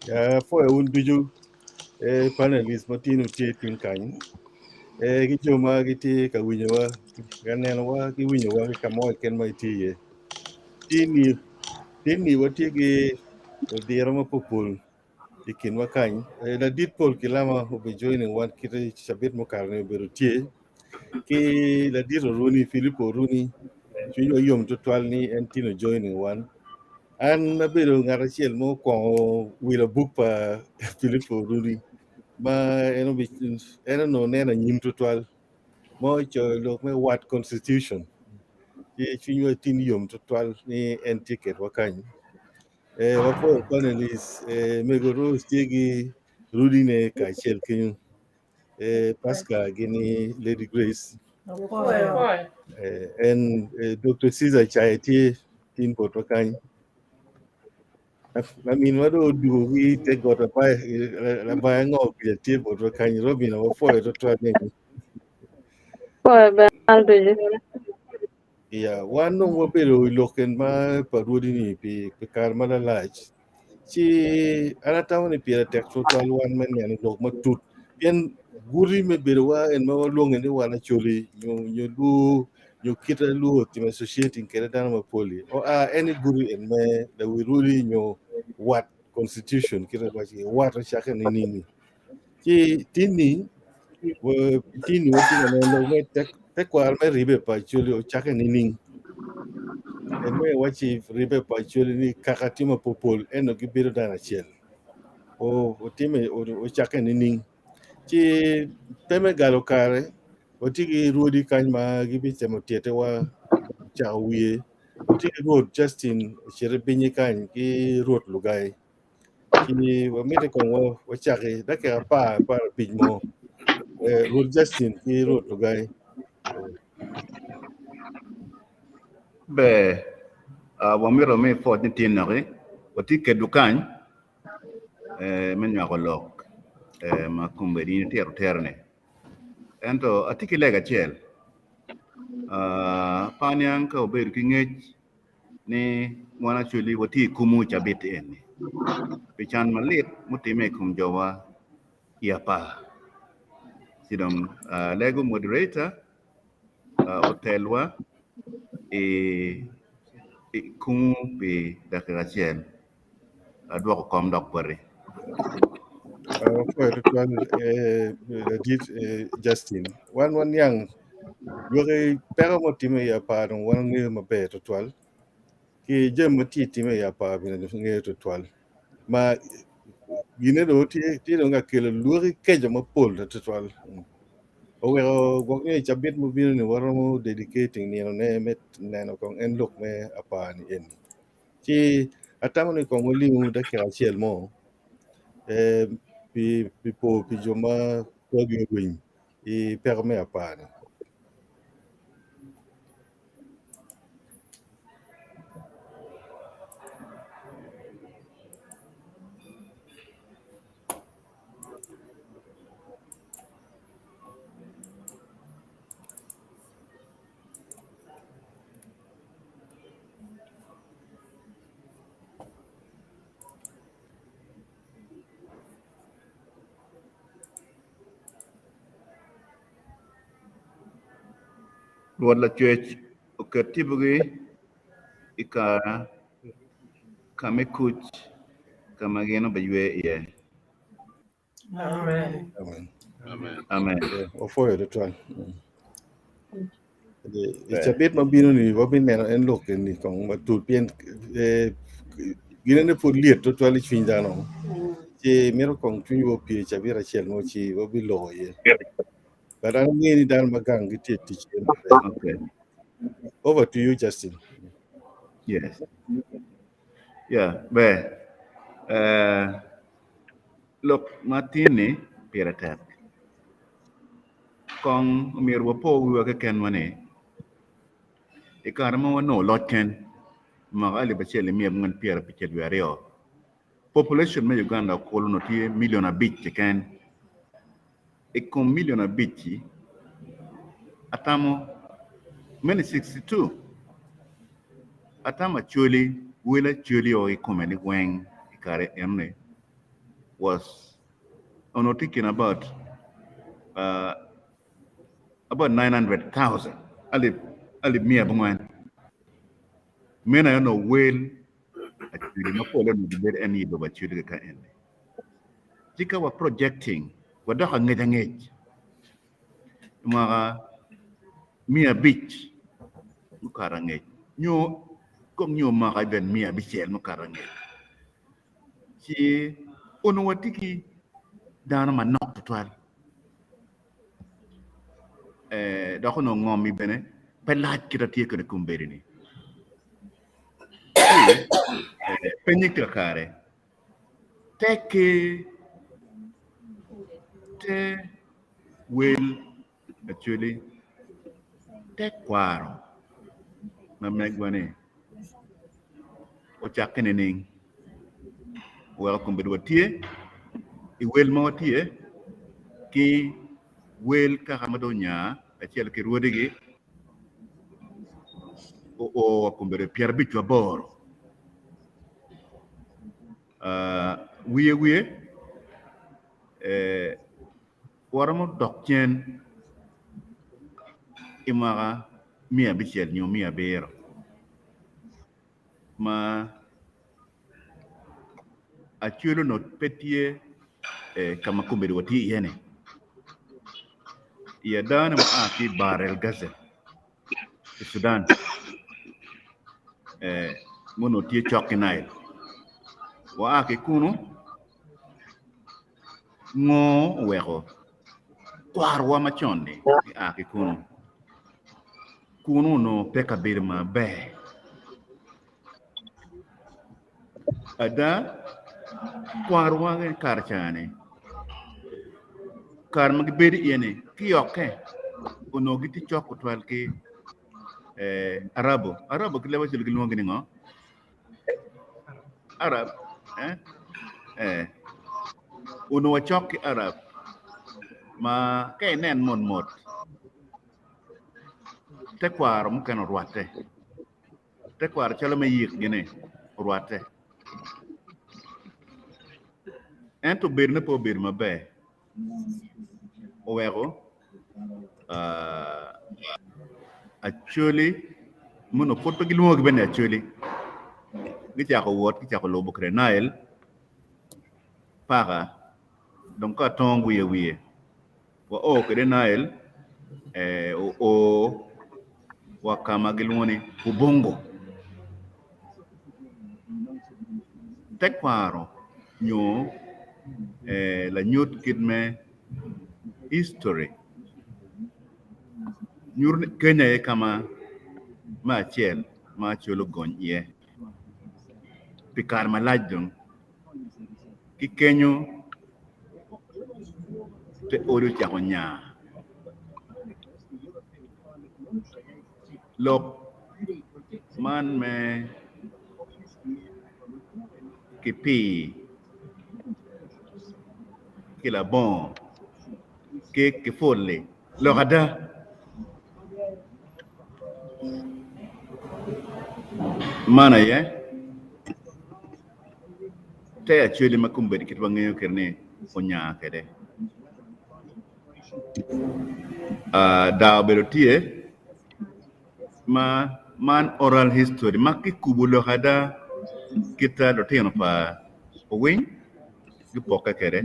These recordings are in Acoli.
Apwoyo wun ducu panelist ma tye tye piny kany ki jo ma gitye ka winyowa ka nenowa ki winyowa ki ka mo keken ma itye iye. Tin-ni watye ki odiro mapopol i kinwa kany ladit Paul Kilama obi joining wan kite cabit mukato-ni obedo tye ki ladit Oruni Philip Oruni cwinywa yom tutwal ni en tye joining wan. An abedo ngat acel ma okwongo wilo buk pa Philip Oruni ma en onongo neno anyim tutwal ma ocoyo lok me wat constitution ci cwinywa tin yom tutwal ni en tye kwedwa kany. Wapwoyo panelist mego Rose tye ki Rudine kacel kenyo. Pascal gini Lady Grace en Dr. Caesar Caye tye tin botwa kany laminwa dong odwogo ki te got labaya ngo kija tye botwa kany Robin wapwoyo twatwal ni Pwoyo bene ducu. Ya, wan dong wabedo i lok en ma pa rwodi ni pi kare ma lalac Ci an atamo ni pire tek tutwal wan me neno lok matut pien guti me bedowa en ma walwonge ni wan Acholi nyo nyo Luo nyo kite Luo timo associating kede dano mapol-li oa en i guti en me lawi rwodi nyo wat constitution kite waco ki wat ocakke nining ci tinni tinni watye ka neno lok me tekwaro me ribbe pa Acholi ocakke nining en me wacci ribbe pa Acholi ni kaka tye mapopol ento gibedo dano acel otime ocakke nining ci pe me galo kare watye ki rwodi kany ma gibitemo tyettewa cako wiye watye ki rwot Justin ocito pinyi kany ki rwot Lugai Ci wamito kong wacaki dakika 15 mo. Rwot Justin ki Rwot Lugai. Ber, wamito me pwoc ni tin doki watye kedwu kany me nywako lok ma kombeddi in itito terone. Ento atye ki lega acel, pe aniang ka wubedo ki ngec ni wan Acholi watye i kumu i cabit eni pi can malit mutimme i kom jowa i apar. Ci dong alego moderator otelwa i kumu pi dakika acel. Adwoko kom dok boti. Apwoyo tutwal ladit Justin. Wan waniang lwaki peko ma otimme i apar dong wan wangeyo maber tutwal ki jami ma tye timme i apar bene wangeyo tutwal ma gine dong tye dong ka kelo lwaki keco mapol tutwal oweko gwok nyo i cabit mubino ni waromo dedicating ninone me neno kong en lok me apar ni eni. Ci atamo ni kong walingu dakika acel mo pi po pi jo ma kwogi orweny i peko me apar-ni. Rwot Lacwec oket tipogi i ka me kuc ka ma gin obiywe iye. Amen. Amen. Amen. Opwoyo tutwal. I cabit ma bino ni wabineno en lok eni kong matut pien ginene pud lyet tutwal i cwiny dano. Ci mito kong cwinywa opye i cabit acel mo ci wabiloko iye. But an angeyo ni dano ma gang gitye i tic iye maber. Okay. Over to you Justin. Yes. Yeah, ber. Uh, Lok ma tin-ni pire tek. Kong omyero wapo wiwa kekenwa ni i kare ma wanongo loc ken i mwaka alip acel 1952, population me Uganda okulu onongo tye milion abic keken. I kom milion abic-ci, atamo meno 62 atamo Acholi, wel Acholi o kikome ni weng i kare enoni was onongo tye i kine about about 900,000 alip alip miya abongwen meno aye onongo wel Acholi ma pole onongo gibedo en i lobo Acholi keken eni. Ci ka wa projecting wadok angec angec i mwaka 500 mukato angec nyo kong nyo mwaka even 600 mukato angec ci onongo watye ki dano manok tutwal dok onongo ngom-mi bene pe lac kit ma tye kwede kombeddi-ni. Ci pe nyig kakare tekki te wel Acholi tekwaro ma megwa-ni ocakke nining weko kombeddi watye i wel ma watye ki wel kaka ma dong onya kacel ki rwodigi oo wa kombeddi 58. Wiye wiye waromo dok cen i mwaka 600 nyo 700 ma Acholi onongo pe tye ka ma kombeddi watye iye-ni. I adane ma a ki i Bar El Gazel i Sudan ma onongo tye cok ki Nile. Wa a ki kunu Ngo oweko kwarowa macon-ni gia ki kunu? Kunu onongo pe kabedo maber. Ada, kwarowa i kare ca-ni, kare ma gibedo iye-ni kiyokke onongo gitye cok tutwal ki Arabo. Arabo ki leb acel gilwongogi ni ngo? Arab eh? Eh. Onongo wacok ki Arab ma ka inen mot mot tekwaro mukene orwatte. Tekwaro calo me yik gini orwatte. Ento bedone pe obedo maber oweko Acholi ma onongo pud pe gilwongogi bene ni Acholi gicako wot gicako lubo kwede Nile paka dong ka tong wiye wiye wao kwede Nile oo wa ka ma gilwongo ni Ubongo tekwaro nyo lanyut kit me history nyuto ni Kenya aye ka ma me acel ma Acholi ogony iye pi kare malac dong ki kenyo te odi ocako nya lok man me ki pii ki labongo ki kipul-li lok ada. Man aye te Acholi ma kombeddi kit wangeyo kwede ni onya kwede. Daa obedo tye ma man oral history ma kikubo lok ada kit lutino pa Owiny gupokke kwede.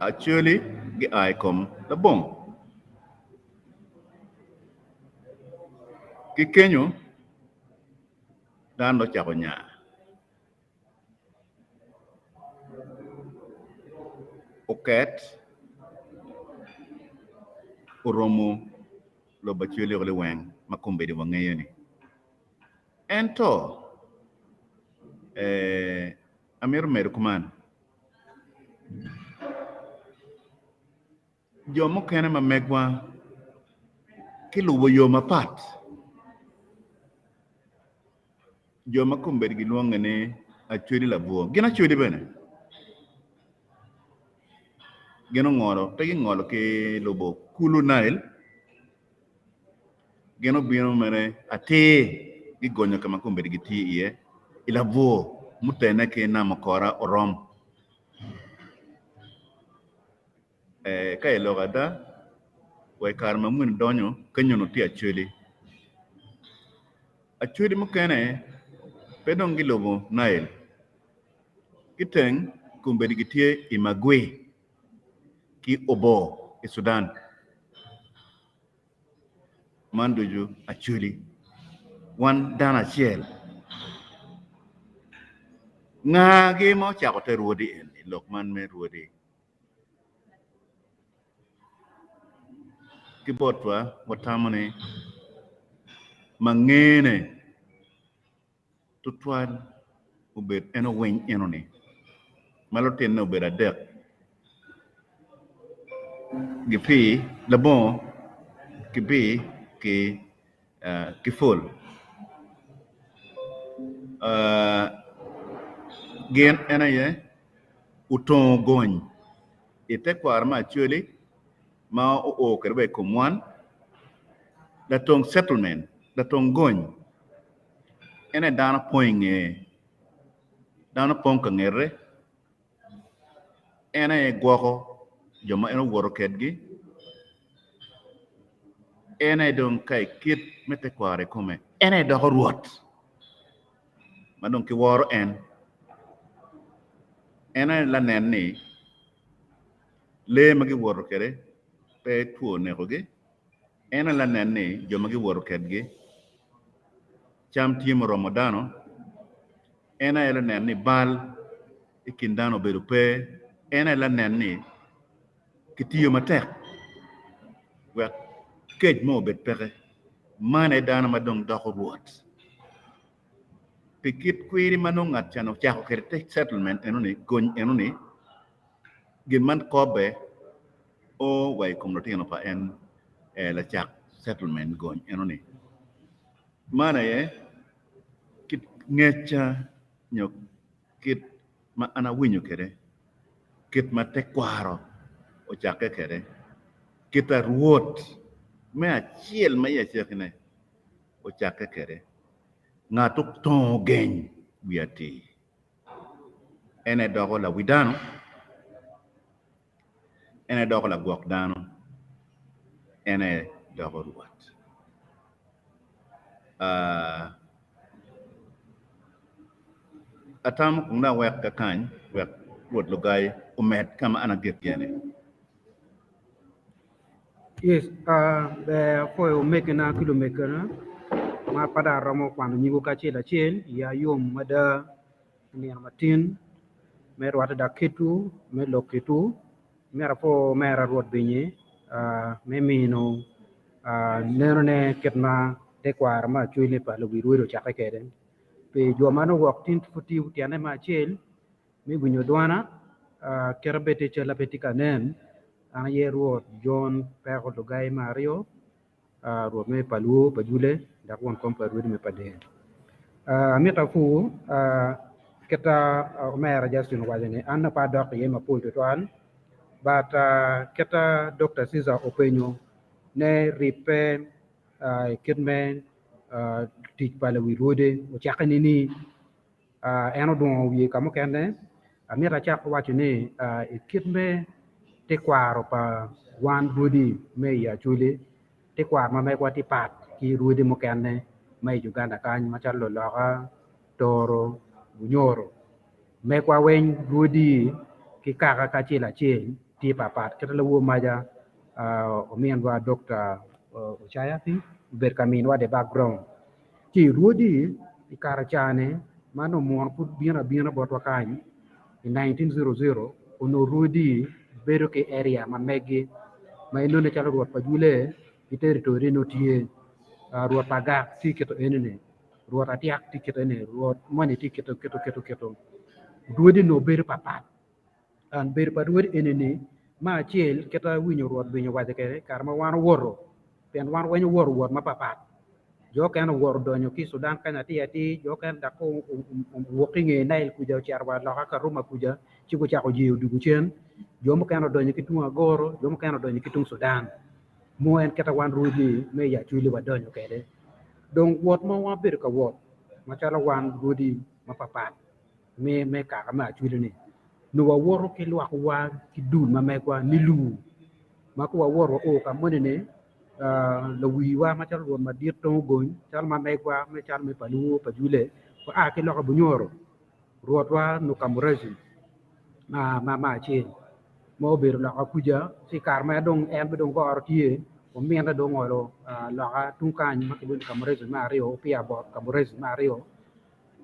Acholi gia i kom labongo ki kenyo dano dong ocako nya. Oket oromo lobo Acholi liweng ma kombeddi wangeyo-ni. Ento, Eh, amito medo kuman. Jo mukene ma megwa gilubo yo mapat. Jo ma kombeddi gilwonge ni Acholi Labwor, gin Acholi bene. Gin ongolo, pe gingolo ki lubo kulu Nile, gin obino mere atir gigonyo ka ma kombeddi gitye iye i labwor mutene ki nam okora orom. Ka i lok ada, wa i kare ma muni donyo kenyo onongo tye Acholi. Acholi mukene pe dong gilubo Nile, giteng kombeddi gitye i Magwi ki Obor i Sudan. Man ducu Acholi, wan dano acel. Ngagi ma ocako te rwodi eni, lok man me rwodi? Ki botwa watamo ni ma ngene tutwal obed en owiny enoni ma lutinne obedo adek gipi labongo kibi ki pol gin en aye otongo gony i tekwaro me Acholi ma oo kwede wa i kom wan latong settlement latong gony en aye dano pong i ngeye dano pong ka ngete En aye gwoko jo ma en owoto kwedgi, en aye dong ka i kit me tekwaro i kome, en aye doko Rwot ma dong kiworo en. En aye lanen ni lee ma giwoto kwede pe two onekogi, en aye lanen ni jo ma giwoto kwedgi cam tye muromo dano. En aye lanen ni bal i kin dano obedo pe. En aye lanen ni kitiyo matek wek kec mo obed peke. Man aye dano ma dong doko Rwot. Pi kit kwiri ma nongo ngat can ocako kwede te settlement enoni, gony enoni, gin man kobbe o wa i kom lutino pa en lacak settlement gony enoni. Man aye kit ngecca nyo kit ma an awinyo kwede, kit ma tekwaro ocakke kwede, kit a Rwot me acel ma i acakine ocakke kwede, ngat otongo geng wi atir, en aye doko lawi dano, en aye doko lagwok dano, en aye doko Rwot. Atamo kong ni awek kakany wek Rwot Lugai omed ka ma an agik iye-ni. Yes, ber apwoyo omegina ki lumegina ma pe dong aromo kwano nyigwu kacel acel iya yom mada i nino matin me rwatte dok kitwu me lok kitwu myero apwo omera Rwot Binyi me mino nenone kit ma tekwaro me acwele pa luwi rwed ocakke kwede pi jo ma nongo gwok tin pud tye tyene me acel me winyo dwana kite bed tye cal pe tye ka nen an aye Rwot John Peko Lugai me aryo Rwot me pa Lwo pa Jule dok won kom pa rwodi me Pader. Amito apur kit ma omera Justin owaco ni an pe adok iye mapol tutwal but kit ma Dokta Ceaser openyo ne ribbe i kit me tic pa lawi rwode ocakke nining? En odwongo wiye ka mukene amito acak waco ni i kit me tekwaro pa wan rwodi me i Acholi tekwaro ma megwa tye pat ki rwodi mukene ma i Uganda kany macalo Luloka, Toro, Bunyoro. Megwa weng rwodi ki kaka ki acel acel tye papat kit lawor maca ominwa Dokta Ocaya obedo ka miniwa the background. Ci rwodi i kare ca-ni ma nongo muno pud bino abina botwa kany i 1900 onongo rwodi bedo ki area ma megi ma inongo calo rwot pa jule ki territory nongo tye, rwot pa agak tye kito enini. Rwot Atiak tye kite ni, Rwot moni tye kite kito kito kito. Rwodi onongo bedo papat. And bedo pa rwodi eni-ni, me acel kit awinyo Rwot Winyo owaco kwede, kare ma wan owoto, pien wan weng owoto wot mapapat. Jo okene owoto odonyo ki i Sudan kany atir atir, jo okene dok owok ki i nge Nail kuca ocito wa loka Karuma kuca ci gucako yeyo dwogo cen. Jo mukene odonyo ki tung Agoro, jo mukene odonyo ki tung Sudan. Mo en kit ma wan rwodi me i Acholi wadonyo kwede. Dong wot ma wabedo ka wot macalo wan rwodi mapapat me kaka me Acholi-ni, nongo wawoto ki lwakwa ki dul ma megwa niluu ma ka wawoto wao ka moni-ni, lawiwa macalo rwot madit tong ogony calo ma megwa me calo me Paluo pa Jule wa ki loka Bunyoro rwotwa nongo Kamuraci ma acel ma obedo loka kuca ci kare ma dong en bene dong goro tye omine dong ongolo loka tung kany ma kilwongo ni Kamuraci me aryo opiya bot Kamuraci me aryo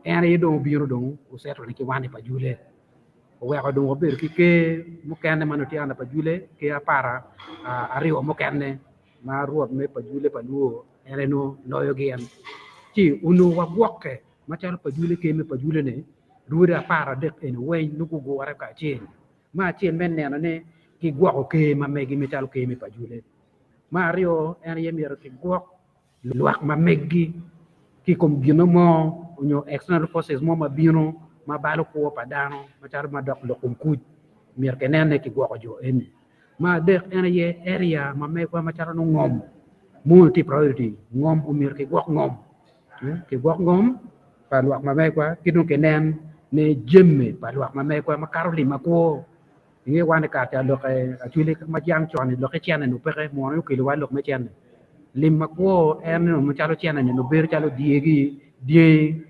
En aye dong obino dong ocito ni ki wan i Pajule, oweko dong wabedo ki ker mukene ma nongo tye i Pajule, ker apara aryo mukene ma rwot me Pajule pa Luo en aye nongo loyo gin. Ci onongo wagwokke macalo Pajule ker me Pajule-ni, rwode aparadek eni weng nongo gugure kacel. Me acel me neno ni gigwoko ker ma megi macalo ker me Pajule. Me aryo en aye myero kigwok lwak ma meggi ki i kom gin mo nyo external forces mo ma bino ma balo kwo pa dano macalo ma dok lok kom kuc myero kinen ni kigwoko jo eni. Me adek en aye area ma megwa macalo nongo ngom mono tye priority ngom omyero kigwok ngom kigwok ngom pa lwak ma megwa ki dong kinen ni jami pa lwak ma megwa makato lim makwo inge wan i kare ca lok acwali ma jang con-ni lok ki cene-ni peke munu aye okeliwa lok me cene lim makwo en macalo cene-ni onongo bedo calo dyegi dyangi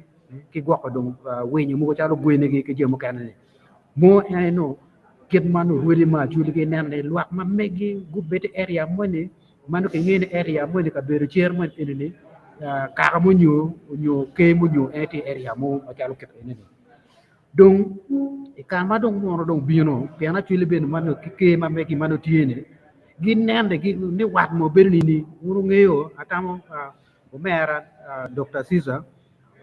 ki gwoko dong winyo mogo calo gwenigi ki jami mukene-ni mo en aye nongo kit ma nongo rwodi me acwali gineno ni lwak ma megi gubedo i area moni ma nongo kingeyo ni area moni kabedo cer moni eni-ni kaka munyo nyo ker munyo en tye i area mo macalo kit eni-ni. Dong i kare ma dong munu dong bino, pien acwali bene ma nongo ki ker ma megi ma nongo tye-ni, ginene ni wat mo bedo nini? Wun wungeyo, atamo omera Dokta Caesar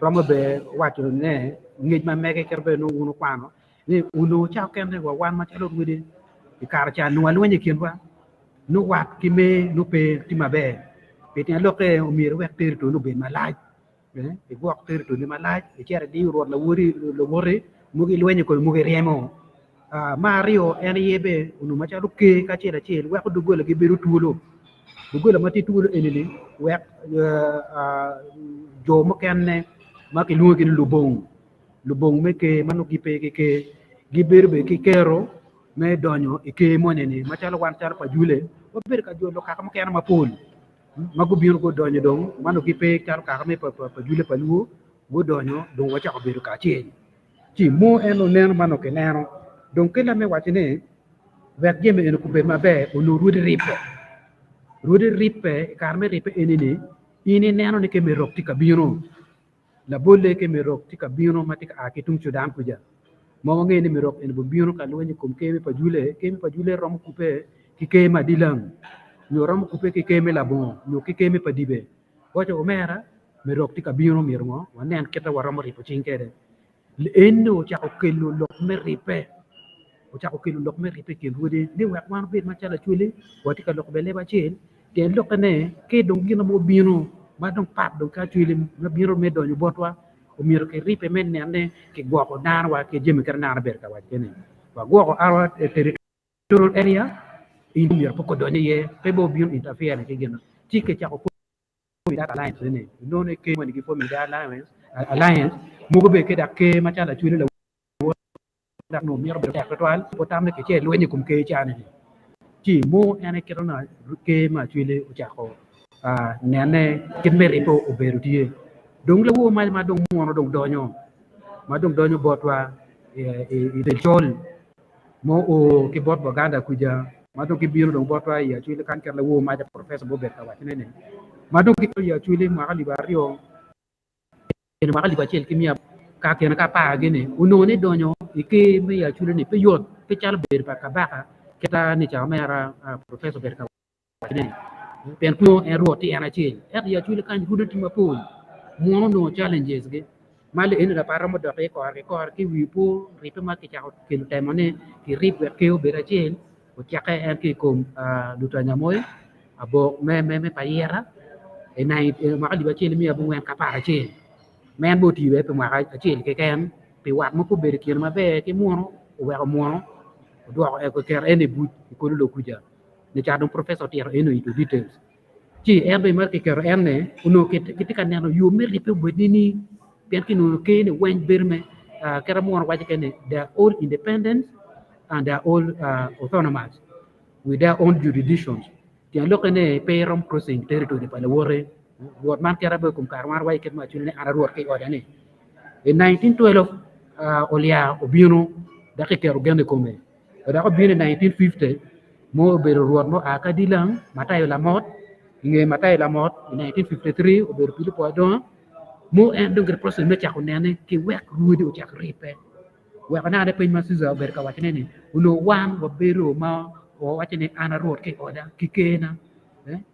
romo bene waco ne ngec ma mege kit bene nongo wun wukwano ni onongo ca okene wa wan macalo rwodi i kare ca nongo walwenyo i kinwa nongo wat ki me nongo pe tye maber pi tyen lokke omyero iwek territory obed malac. Igwok teritoni malac, icit idiyo rwot lawoti, mogo ilwenyo i kome, mogo iryemo. Me aryo, en aye bene onongo macalo ker kacel acel weko doggolagi bedo twolo. Doggola ma tye twolo eni-ni wek jo mukene ma kilwongogi ni lubong, lubong me ker ma nongo gipe ki ker gibedo bene ki kero me donyo i ker moni-ni macalo wan calo pa Jule wabedo ka jolo kaka mukene mapol. ma gubino gudonyo dong ma nongo gipe calo kaka me pa jule pa luo gudonyo dong wacako bedo kacel ci mo en oneno ma nongo kineno dong kela me waco ni wek jami eni obed maber onongo rwodi ribbe rwodi ribbe i kare me ribbe eni ni in ineno ni kemi rok tye ka bino Labolle ki Merok tye ka bino ma tye ka a ki tung Cudan kuca. Ma wangeyo ni Merok eni bibino ka lweny i kom ker me Pajule. Ker me Pajule romo kubbe ki ker me Adilang, nyo romo kubbe ki ker me Labongo, nyo ki ker me Padibe. Waco omera, Merok tye ka bino, myero ngo? Wanen kit ma waromo ribo cing kwede. Eni ocako kelo lok me ribbe, ocako kelo lok me ribbe i kin rwodi ni wek wan wabed macalo Acholi, watye ka loko bene leb acel, Tyen lokke ne, ka dong gin mo obino ma dong pat dong ki acwele ma bino me donyo botwa, omyero kiribbe me nene kigwoko danowa ki jami kit ma nano bedo ka waco kene. Wagwoko our territorial area in myero pe odony iye, pe bene obino interfere ki gin ci kicako forming that alliance eni. Inongo ni ker moni gi forming that alliance mogo bene ki dok ker macalo acwele lawote dok onongo mito bedo tek twatwal otam ni kicel lweny i kom ker cani ni ci mo en aye kite ma ker me Acholi ocako nene kit me ribbe obedo tye dong lawor mac ma dong munu dong donyo ma dong donyo botwa i del col ma oo ki bot Buganda kuca ma dong gibino dong botwa i Acholi kany kit lawor maca professor ma obedo ka wacone ni ma dong gito i Acholi mwaka alip aryo Kine mwaka alip acel ki miya ka kine ka apar gini onongo ni donyo i ker me i Acholi ni pe yot pe calo bedo pa kabaka kita ni ca omera professor obedo ka waco ni pien kunyo en rwot tye en acel ento i Acholi kany rwode tye mapol. Muno onongo challenges gi ma li eni dok aromo dok iye kore ki kore ki wi po ribbe ma kicako kelo temo ni kirib wek ker obed acel ocakke en ki i kom Luta Nyamoyo abok me Payira i mwaka alip acel miya abongwen ki 11 ma en bene otiyo iye pi mwaka acel keken pi wat ma pe obedo i kine maber ki muno oweko muno odwoko oketo en i buc i kor lok kuca nicat dong professor otito eno into details ci en bene ma kiketo en ni onongo kitye ka neno yo me ribbe obed nining pien kinongo ker ni weng bedo me kit ma muno waco kwede ni they are all independent and they are all autonomous with their own jurisdictions tyen lokke ni pe irom crossing territory pa lawote rwot man kite bene i kom kare man waco kit ma acwali ni an arwot ki i oda ni i 1912 Olia obino dok kiketo gen i kome dok obino i 1950 ma obedo rwot ma oa ki Adilang Matayo Lamot i nge Matayo Lamot i 1953 obedo Pilipo Adonga mo en dong gire process me cako nene ki wek rwodi ocak ribbe wek anene piny ma Caesar obedo ka wacone ni onongo wan wabedo ma wawaco ni an arwot ki i oda ki kerna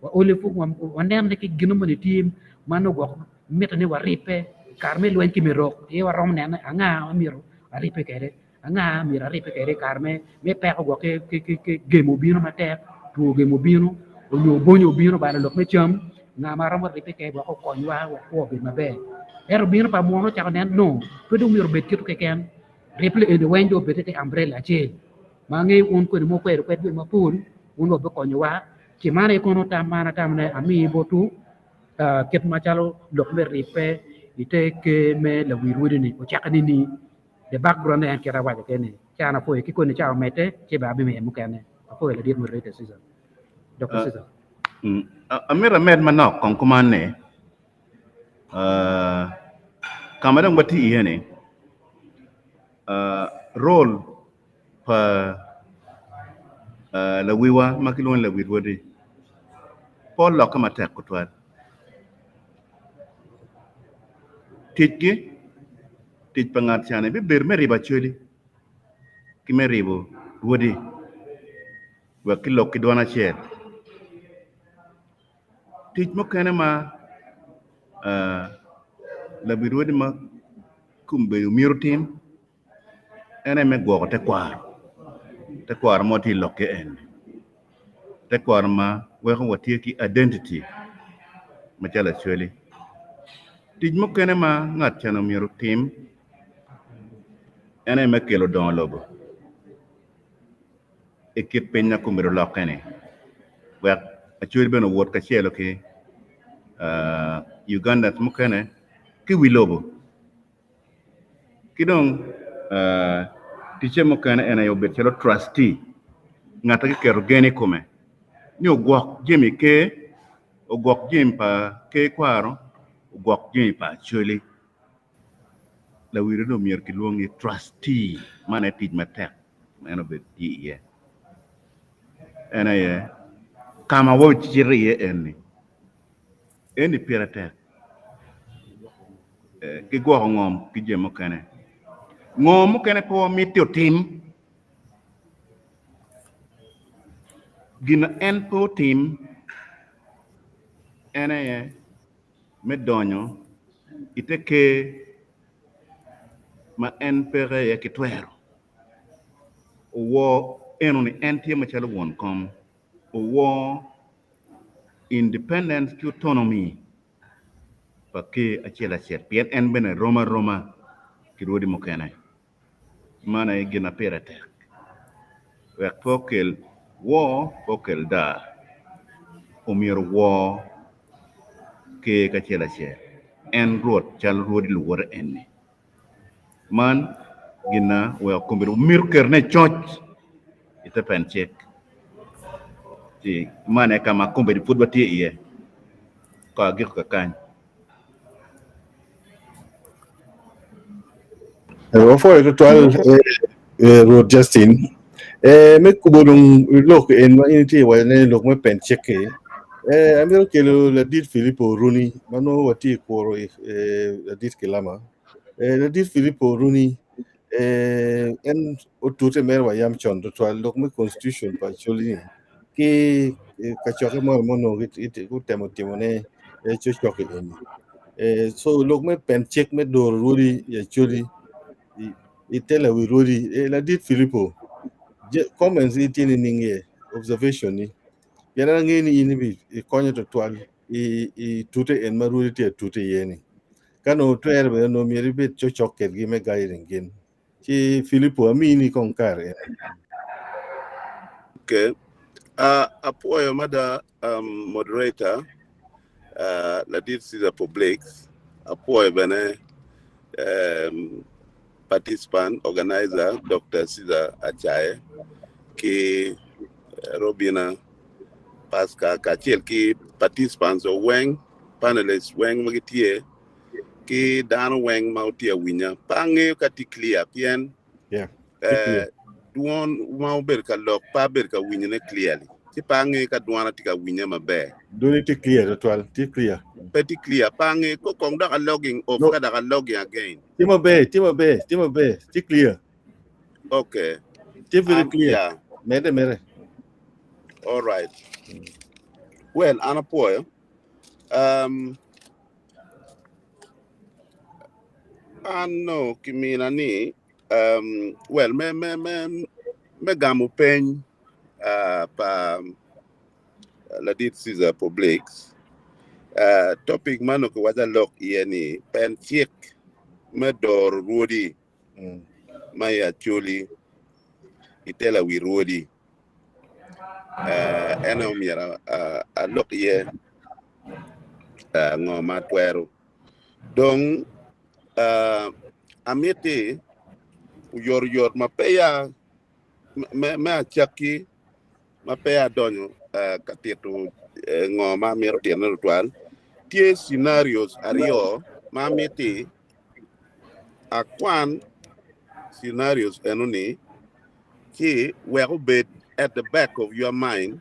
waole pud wanene ki gin moni tye ma nongo gwok mitte ni waribbe i kare me lweny ki me rok aye waromo neno ni anga ma myero aribbe kwede anga myero aribbe kwede i kare me peko gwok ki gemo obino matek two gemo obino onyo bonyo obino obalo lok me cam nga ma romo ribbe kwede wek okonywa wek kwo obed maber ento bino pa muno ocako nen no pe dong myero obed kito keken ribbe eni weng dong obed i te umbrella acel ma angeyo wun kwede ma wukwero kwed dwe mapol wun wubikonyowa ci man aye kono tam ma an atamo ni ami botwu kit macalo lok me ribbe i te ker me lawi rwodi-ni ocakke nining? The background en kit awaco kwede ni ca an apwoyo ki koni ca omedde ci bene abimiyo mukene. Apwoyo ladit moderator Caesar. Doctor Caesar. Amito amed manok kong kuman ni ka ma dong watye iye ni role pa lawiwa ma kilwongo ni lawi rwodi pe olokke matek tutwal. Ticgi, tic pa ngat ca-ni bibedo me ribo acholi ki me ribo rwodi wek gilok ki dwan acel. Tic mukene ma lawi rwodi ma kombeddi myero otim en aye me gwoko tekwaro, tekwaro ma watye ka lok iye eni, tekwaro ma weko watye ki identity macalo Acholi. Tic mukene ma ngat cani myero otim en aye me kelo dongo lobo i kit piny ma kombedo olokke-ni wek Acholi bene owot kacelo ki Ugandans mukene ki i wi lobo. Ki dong ticce mukene en aye obed calo trustee, ngat ma kiketo gen i kome ni ogwok jami ker, ogwok jami pa ker kwaro, ogwok jami pa Acholi. Lawil dong myero kilwong ni trustee, man aye tic matek ma en obedo tye iye. En aye ka ma wabicito iye eni. Eni pire tek ki gwoko ngom ki jami mukene. Ngo mukene pe wamiti otim? Gin ma en pe otim en aye me donyo i te ker ma en peke iye ki twero. Owor eno-ni en tye macalo won kom. Owor independence ki autonomy pa ker acel acel pien en bene rom aroma ki rwodi mukene. Man aye gin ma pire tek wek pe okel wor pe okel daa omyero owor ker ki acel acel en rwot calo rwodi luwote eni. Man gin na weko kombedo mito ketone i coc i te pen cik. Ci man aye ka ma kombeddi pud watye iye ka agiko kakany. Wapwoyo tutwal Rwot Justin me kubo dong lok en ma in itye ka wacone lok me pen cik-ki. Amito kelo ladit Filipo Oruni ma nongo watye ka kuro ladit Kilama. Ladit Filipo Oruni en otute mere wa yam con tutwal lok me constitution pa Acholi-ni ki kacokke moni ma onongo gutemo timone cokcok-ki eni. Eh, so lok me pen cik me doro rwodi i Acholi i tela wi rwodi. Eh, ladit Filipo, comments ni tye nining iye, observation ni. Pien an angeyo ni in ibi ikonyo twatwal i, i tute en ma rwodi tye atute iye ni. Ka nongo twere bene nongo myero ibed cokcok kedgi me guiding gin. Ci Filipo, amini kong kare eni. Okay. Apwoyo mada moderator ladit Caesar Publix, apwoyo bene participant organizer Dr. Caesar Acaye ki Robina Pasca kacel ki participants weng panelists weng ma gitye ki dano weng ma otye awinya. Pe angeyo ka tye clear pien Yeah, tye clear. Dwon ma obedo ka lok pe abedo ka winyone clearly. Ci pe angeyo ka dwona tye ka winye maber. Dwoni tye clear twatwal, tye clear. Pe tye clear, pe angeyo. Ko kong dok a logging off No. ka dok a logging again. Tye maber, tye maber, tye maber, tye clear. Okay. Tye very clear. Yeah. Mede mere. All right. Well, an apwoyo. An no kimina ni well me me me me gamo peny pa ladit Caesar Publix topic man okiwaco alok iye ni pen cik me doro rwodi ma i Acholi itela wi rwodi en aye omyero alok iye ngo ma atwero dong amiti oyotoyot ma peya me acakki ma peya adonyo ka tito ngo ma amito titone tutwal tye scenarios aryo ma amiti akwan scenarios enoni ci wek obed at the back of your mind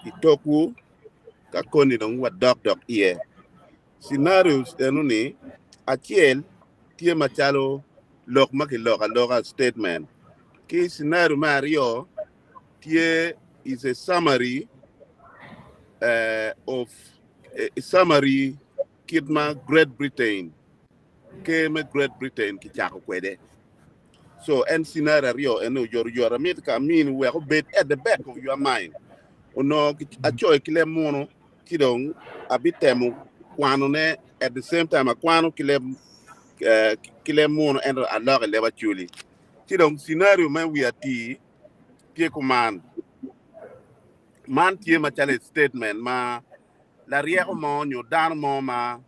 i tokwu ka koni dong wadok dok iye. Scenarios enoni acel tye macalo lok ma kiloko aloka statement ki scenario me aryo tye is a summary of a summary kit ma Great Britain ker me Great Britain kicako kwede. So en scenario aryo eni oyotoyot amito ka amini wek obed at the back of your mind. Onongo acoyo ki leb munu ci dong abitemo kwanone at the same time akwano ki leb ki leb munu ento aloko i leb Acholi. Ci dong scenario me wi atir tye kuman. Man tye macalo statement ma laryeko mo nyo dano mo ma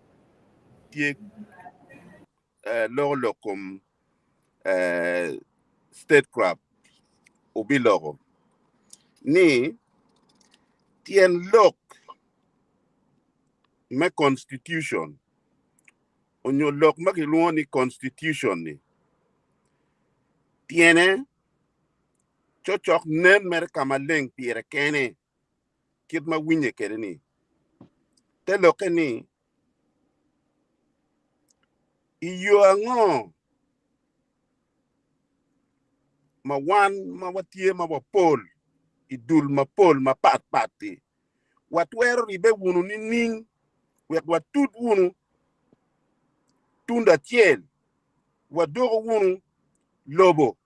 tye loko lok kom statecraft obiloko ni tyen lok me constitution onyo lok ma kilwongo ni constitution ni tyene cocok nen mere ka maleng pire kene kit ma winye kwede ni te lokke ni I yo ango ma wan ma watye ma wapol i dul mapol mapat pat-ti watwero ribbe wunu nining wek watud wunu tund acel, wadoko wunu lobo?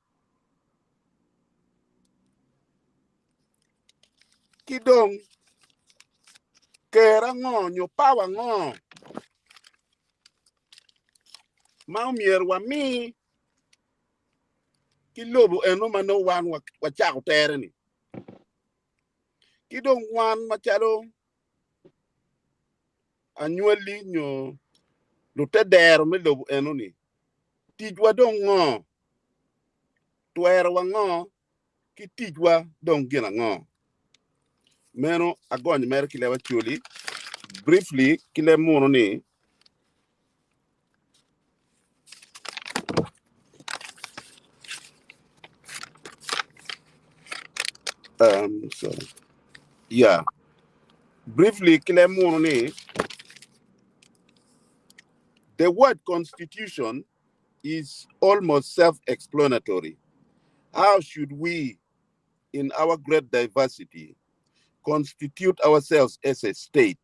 Ki dong, ker ango nyo pawa ango ma omyero wami ki lobo eno ma nongo wan wacako tere-ni? Ki dong wan macalo anywali nyo lutedero me lobo eno-ni, ticwa dong ngo? Twerowa ngo? Ki ticwa dong gin ango? Meno agonyo mere ki leb Acholi briefly ki leb munu ni sorry. Yeah. Briefly ki leb munu ni the word constitution is almost self-explanatory. How should we, in our great diversity, constitute ourselves as a state?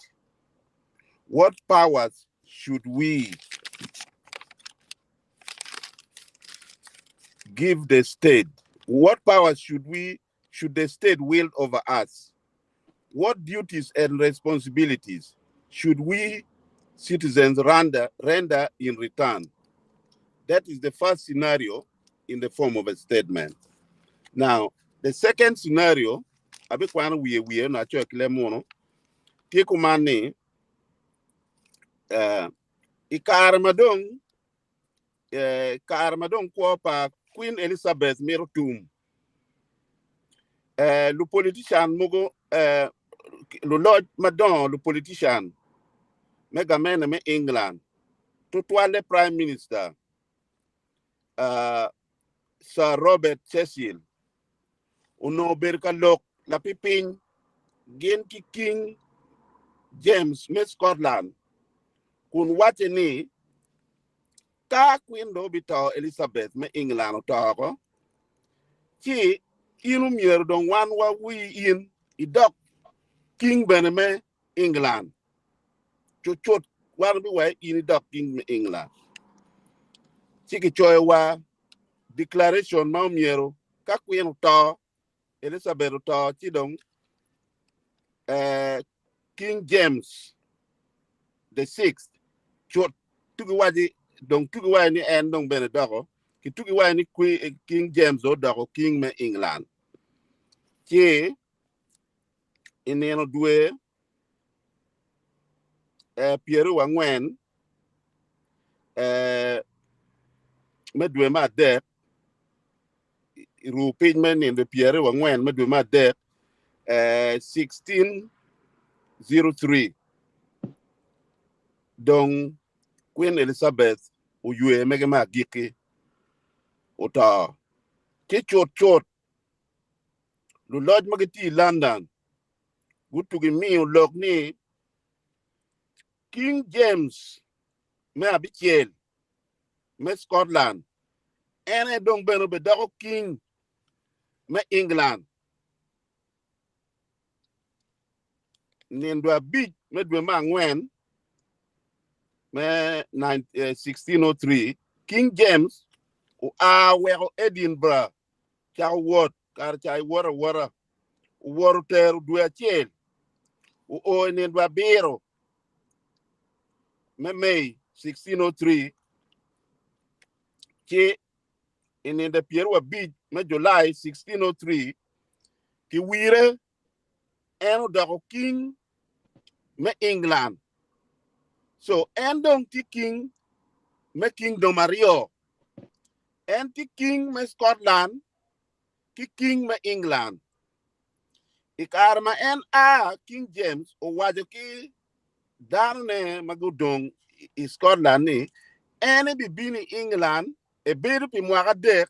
What powers should we give the state? What powers should we should the state wield over us? What duties and responsibilities should we citizens render, render in return? That is the first scenario in the form of a statement. Now, the second scenario, abikwano wiye wiye na acoyo ki leb munu, tye kuman ni uh, i kare ma dong eh, kare ma dong kwo pa Queen Elizabeth mito tum, eh, lupolitician mogo eh, luloc madongo lupolitician me gamene me England, tutwalle Prime Minister uh, Sir Robert Cecil onongo obedo ka lok lapipiny gin ki King James me Scotland kun wacce ni ka Queen dong obito Elizabeth me England oto oko, ci in omyero dong wan wawi in idok king bene me England. Cucut wan obiwayo in idok king me England. Ci kicoyo wa declaration ma omyero ka Queen oto, Elizabeth oto, ci dong eh, King James the sixth cut tugi waci dong tugi waco ni en dong bene doko ki tugi waco ni King James odoko king me England ci i nino dwe eh, pyeraryo angwen eh, me dwe me adek i ru piny me nino pyeraryo angwen me dwe me adek eh, 1603 dong Queen Elizabeth oywe mege me agikki oto ci cutcut luloc ma gitye i London gutugi miyo lok ni King James me abicel me Scotland en aye dong bene obedoko king me England. Nindo abic me dwe me angwen me 1603, King James oa weko Edinburgh cako wot kare ca iwot awota. Owot otero dwe acel, oo i nindo abiro me May 1603, ci i nindo pyerabic me Julai 1603, kiwire en odoko king me England. So en dong tye king me kingdom aryo. En tye king me Scotland ki king me England. I kare ma en a, King James owaco ki danone ma gudong i Scotland ni en ebibino i England ebedo pi mwaka adek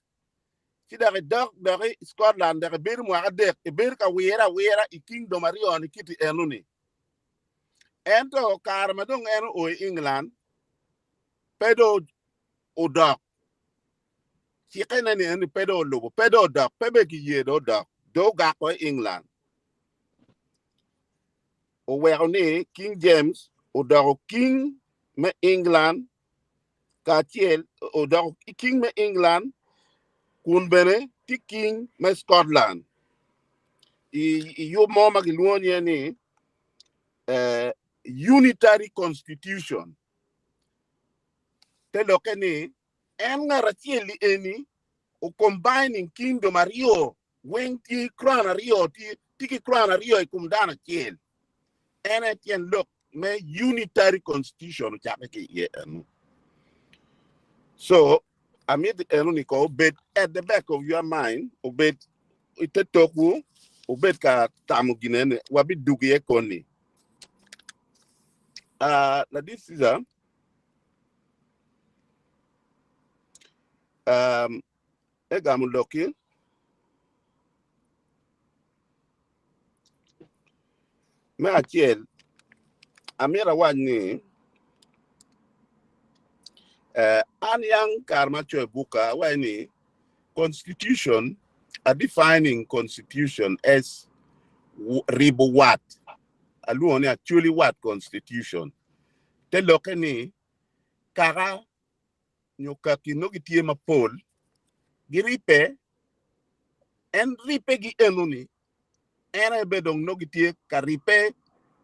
ci dok edok dok i Scotland dok ebedo mwaka adek ebedo ka wire awira i kingdom aryo-ni kiti enoni. Ento kare ma dong en oo i England pe dong odok. Cikkene ni eni pe dong olubo, pe dong odok, pe bene kiye dong odok, dong ogako i England. Oweko ni King James odoko king me England kacel odoko king me England kun bene tye king me Scotland. I, i yub mo ma gilwongo niye ni eh, Unitary Constitution. Te lokke ni en ngat acel-li eni o combining kingdom aryo weng tye crown aryo tye tye ki crown aryo i kom dano acel. En aye tyen lok me unitary constitution ocakke ki iye eno. So amito eno ni ko obed at the back of your mind, obed i te tokwu, obed ka tamo gin eni, wabidugo iye koni. Uh, ladit Caesar, um, egamo lokki. Me acel, amito awac ni eh, an yang kare ma acoyo bukka awaco ni constitution, a defining constitution as ribo wat, alwongo ni actually wat constitution. Te lokke ni kaka nyo kaki nongo gitye mapol giribbe, en ribbegi enoni en aye bene dong nongo gitye ka ribbe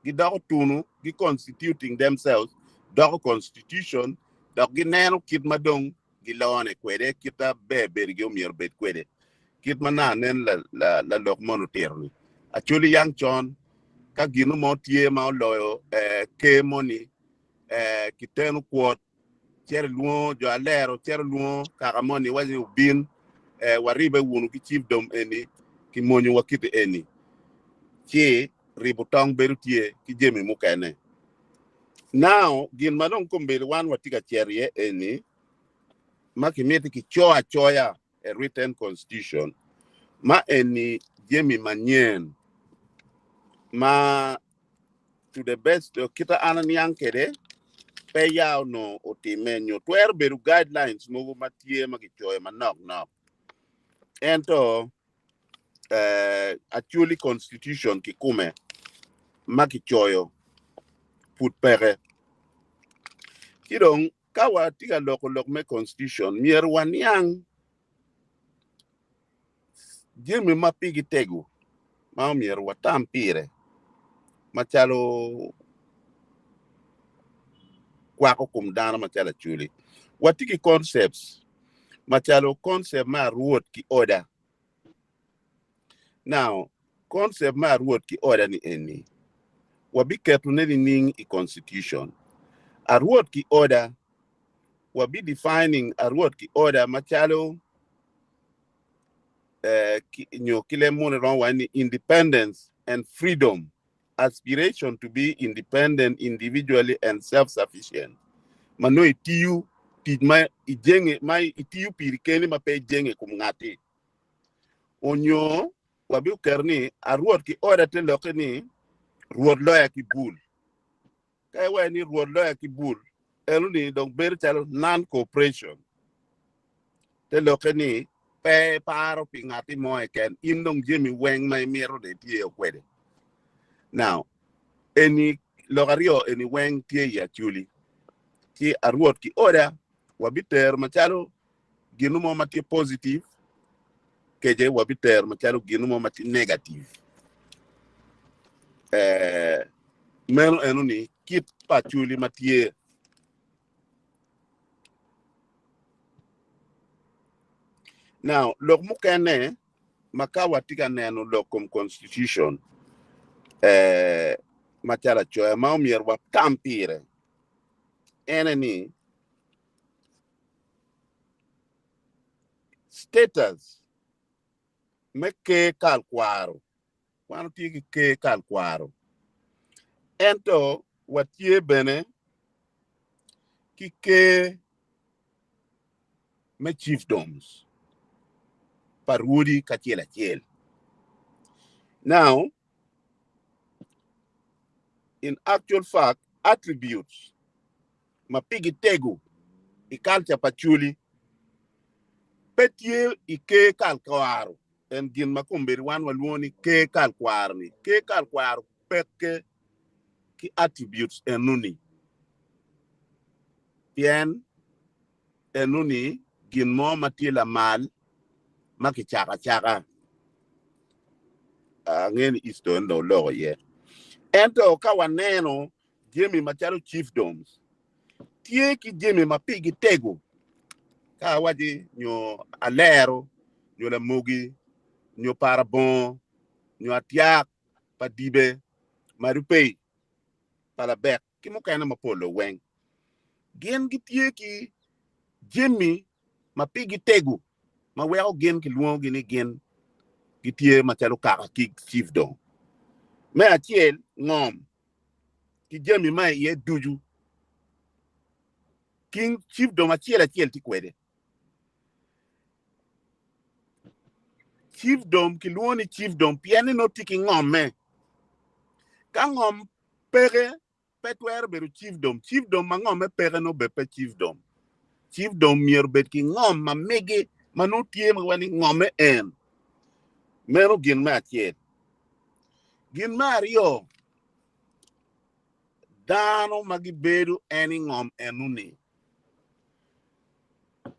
gidoko tunu, gi constituting themselves doko constitution dok gineno kit ma dong gilone kwede, kit ma ber bedogi omyero obed kwede, kit ma na nen lalok mono otito-ni. Acholi yang con ka gino mo tye ma oloyo ker moni kiteno kwot cito ilwongo jo alero cito ilwongo kaka moni waco ni obin waribe wunu ki chiefdom eni kimonyo wa kiti eni ci ribo tong bedo tye ki jami mukene. Now gin ma dong kombeddi wan watye ka cito iye eni ma kimiti kico acoya a written constitution ma eni jami manyen ma to the best kita an aniang kwede pe ya onongo otimme nyo twero bedo guidelines mogo ma tye ma kicoyo manok nok ento actually constitution kikume ma kicoyo pud peke. Ci dong ka watye ka loko lok me constitution myero waniang jami ma pigi tego ma omyero watam pire macalo kwako kom dano macalo acholi. Watye ki concepts macalo concept me arwot ki order. Now, concept me arwot ki order ni eni wabiketone nining i constitution? Arwot ki order, wabi defining arwot ki order macalo eh, ki, nyo ki leb munu romo waco ni independence and freedom, aspiration to be independent individually and self-sufficient, ma nongo itiyo tic ma ijenge ma itiyo piri keni ma pe ijenge i kom ngatti. Onyo wabiketo ni arwot ki oda te lokke ni rwot loya ki bul. Ka iwaco ni rwot loya ki bul, eno ni dong bedo calo non-cooperation. Te lokke ni pe iparo pi ngatti mo keken, in dong jami weng ma imito dong itye kwede. Now, eni lok aryo eni weng tye i Acholi. Ci arwot ki oda wabitero macalo gin mo ma tye positive kece wabitero macalo gin mo ma tye negative. Eh, meno eno ni kit pa Acholi ma tye. Now, lok mukene ma ka watye ka neno lok kom constitution eh, macalo acoya ma omyero watam pire ene ni status me ker kal kwaro wan watye ki ker kal kwaro ento watye bene ki ker me chiefdoms pa rwodi kacel acel. Now, in actual fact, attributes ma pigi tego i culture pa Acholi pe tye i ker kal kwaro. En gin ma kombeddi wan walwongo ni ker kal kwaro ni. Ker kal kwaro peke ki attributes enoni pien enoni gin mo ma tye lamal ma kicako acaka. Angeyo ni Easton dong oloko iye. Ento ka waneno jami macalo chiefdoms tye ki jami ma pigi tego ka awaci nyo alero nyo lamogi nyo parabongo nyo atyak pa dibe marupei pa labek ki mukene mapol weng gin gitye ki jami ma pigi tego ma weko gin kilwongogi ni gin gitye macalo kaka ki chiefdom. Me acel, ngom ki jami ma iye ducu king chiefdom acel acel tye kwede. Chiefdom kilwongo ni chiefdom pien ni nongo tye ki ngomme. Ka ngom peke, pe twero bedo chiefdom. Chiefdom ma ngomme peke nongo bed pe chiefdom. Chiefdom myero bed ki ngom ma megi ma nongo tye ma ni ngomme en. Meno gin me acel. Gin me aryo, Dano ma gibedo en i ngom eno-ni.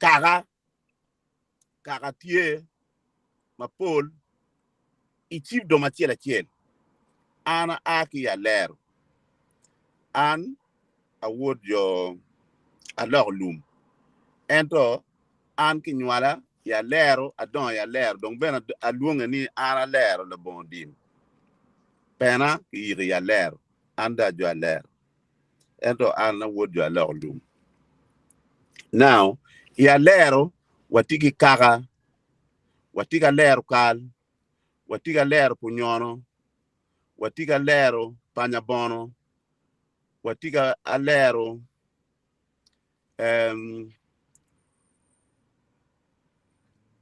Kaka, kaka tye mapol i cibdom acel acel. An aa ki i Alero. An awod jo aloko lum. Ento an kinywala i Alero, adongo i Alero, dong bene alwonge ni an Alero labongo dim. Pena kiyiko i Alero, an dong ajo Alero. Ento an awod jo aloko lum. Now, i Alero watye ki kaka, watye ki Alero kal, watye ki Alero punyono, watye ki Alero panyabono, watye ki Alero um,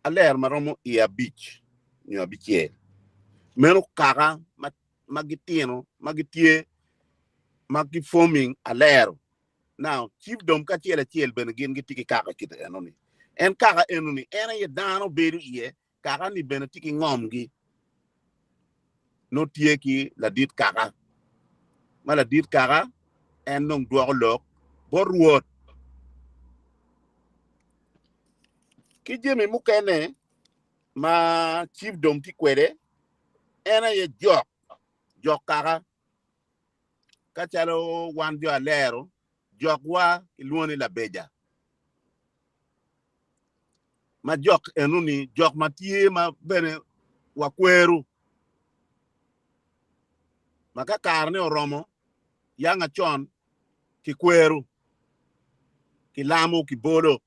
alero ma romo i abic nyo abicel. Meno kaka ma, ma gitino, ma gitye ma gi-forming alero. Now, chiefdom ka acel acel bene gin gitye ki kaka kite enoni. En kaka enoni, en aye dano bedo iye, kaka-ni bene tye ki ngomgi. Nongo tye ki ladit kaka, ma ladit kaka en dong dwoko lok bot Rwot. Ki jami mukene ma chiefdom tye kwede, en aye jok, jok kaka. Ka calo wan jo Alero, jokwa kilwongo ni labeja. Ma jok enoni, jok ma tye ma bene wakwero. Ma ka karene oromo, yang acon kikwero, kilamo, kibolo.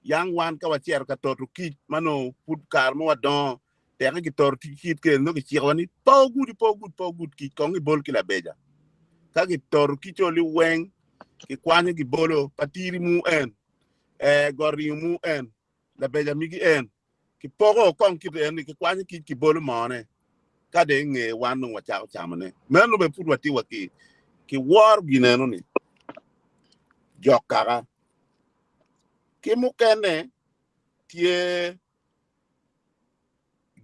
Yang wan ka wacito ka toto kic ma nongo pud kare ma wadongo, teke kitoto kic kene nongo kicikowa ni pe wugudi, pe wugud, pe wugud kic, kong gibol ki labeja. Ka kitoto kic oli weng, kikwanyo gibolo, patiri mu en, ee, got ringo mu en, labeja migi en. Kipoko kong kit en ni kikwanyo kic kibolo mone, ka dong inge wan dong wacako camone. Meno bene pud watye wa ki ki woro gin eno ni jok kaka. Ki mukene tye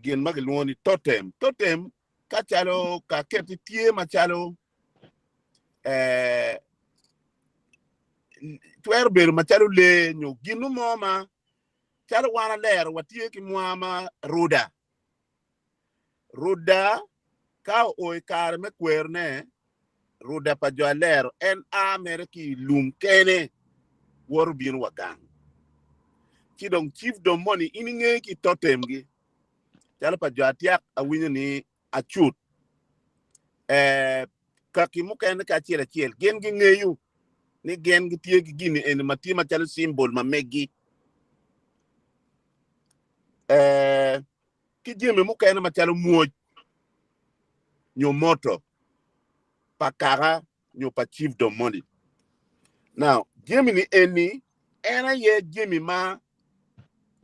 gin ma gilwongo ni totem. Totem ka calo ka keti tye macalo eh, twero bedo macalo lee nyo gin mo ma calo wan alero watye ki mwa ma ruda. Ruda ka oo i kare me kwerone, ruda pa jo alero en a mere ki i lum kene woto bino wa gang. Ci dong chiefdom moni in inge ki totemgi calo pa jo Atiak awinyo ni acut eh, kaki mukene ki acel acel gin gingeyo ni gin gitye ki gini eni ma tye macalo symbol ma meggi eh, ki jami mukene macalo mwoc nyo moto pa kaka nyo pa chiefdom moni. Now, jami ni eni en aye jami ma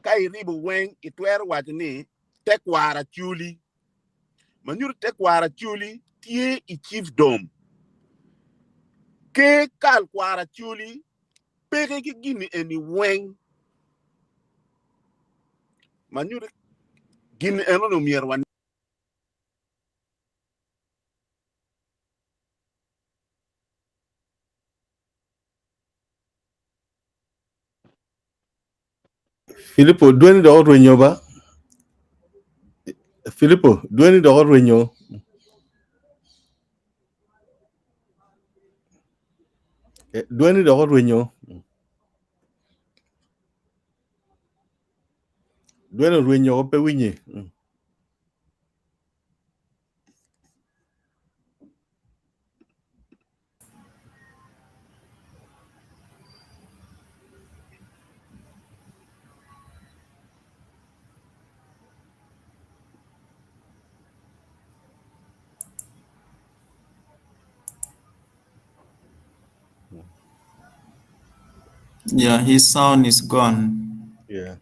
ka iribo weng itwero waco ni tekwaro Acholi. Ma nyuto tekwaro Acholi tye i chiefdom. Ker kal kwaro Acholi peke ki gini eni weng. Ma nyuto gin eno ni omyero wa Filipo dweni dok orwenyo ba? Filipo dweni dok orwenyo. Dweni dok orwenyo. Dweni orwenyo pe winye. Yeah, his sound is gone. Yeah.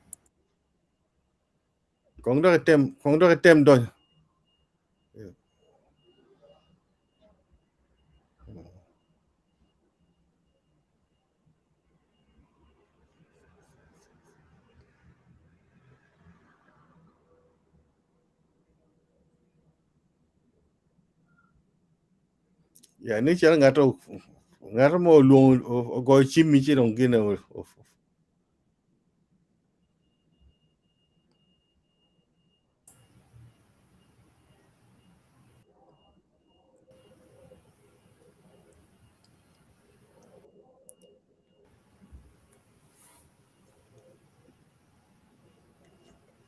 Kong dok item, kong dok item donyo. Ya ni calo ngato ngato mo olwongo ogoyo cimmi ci dong gine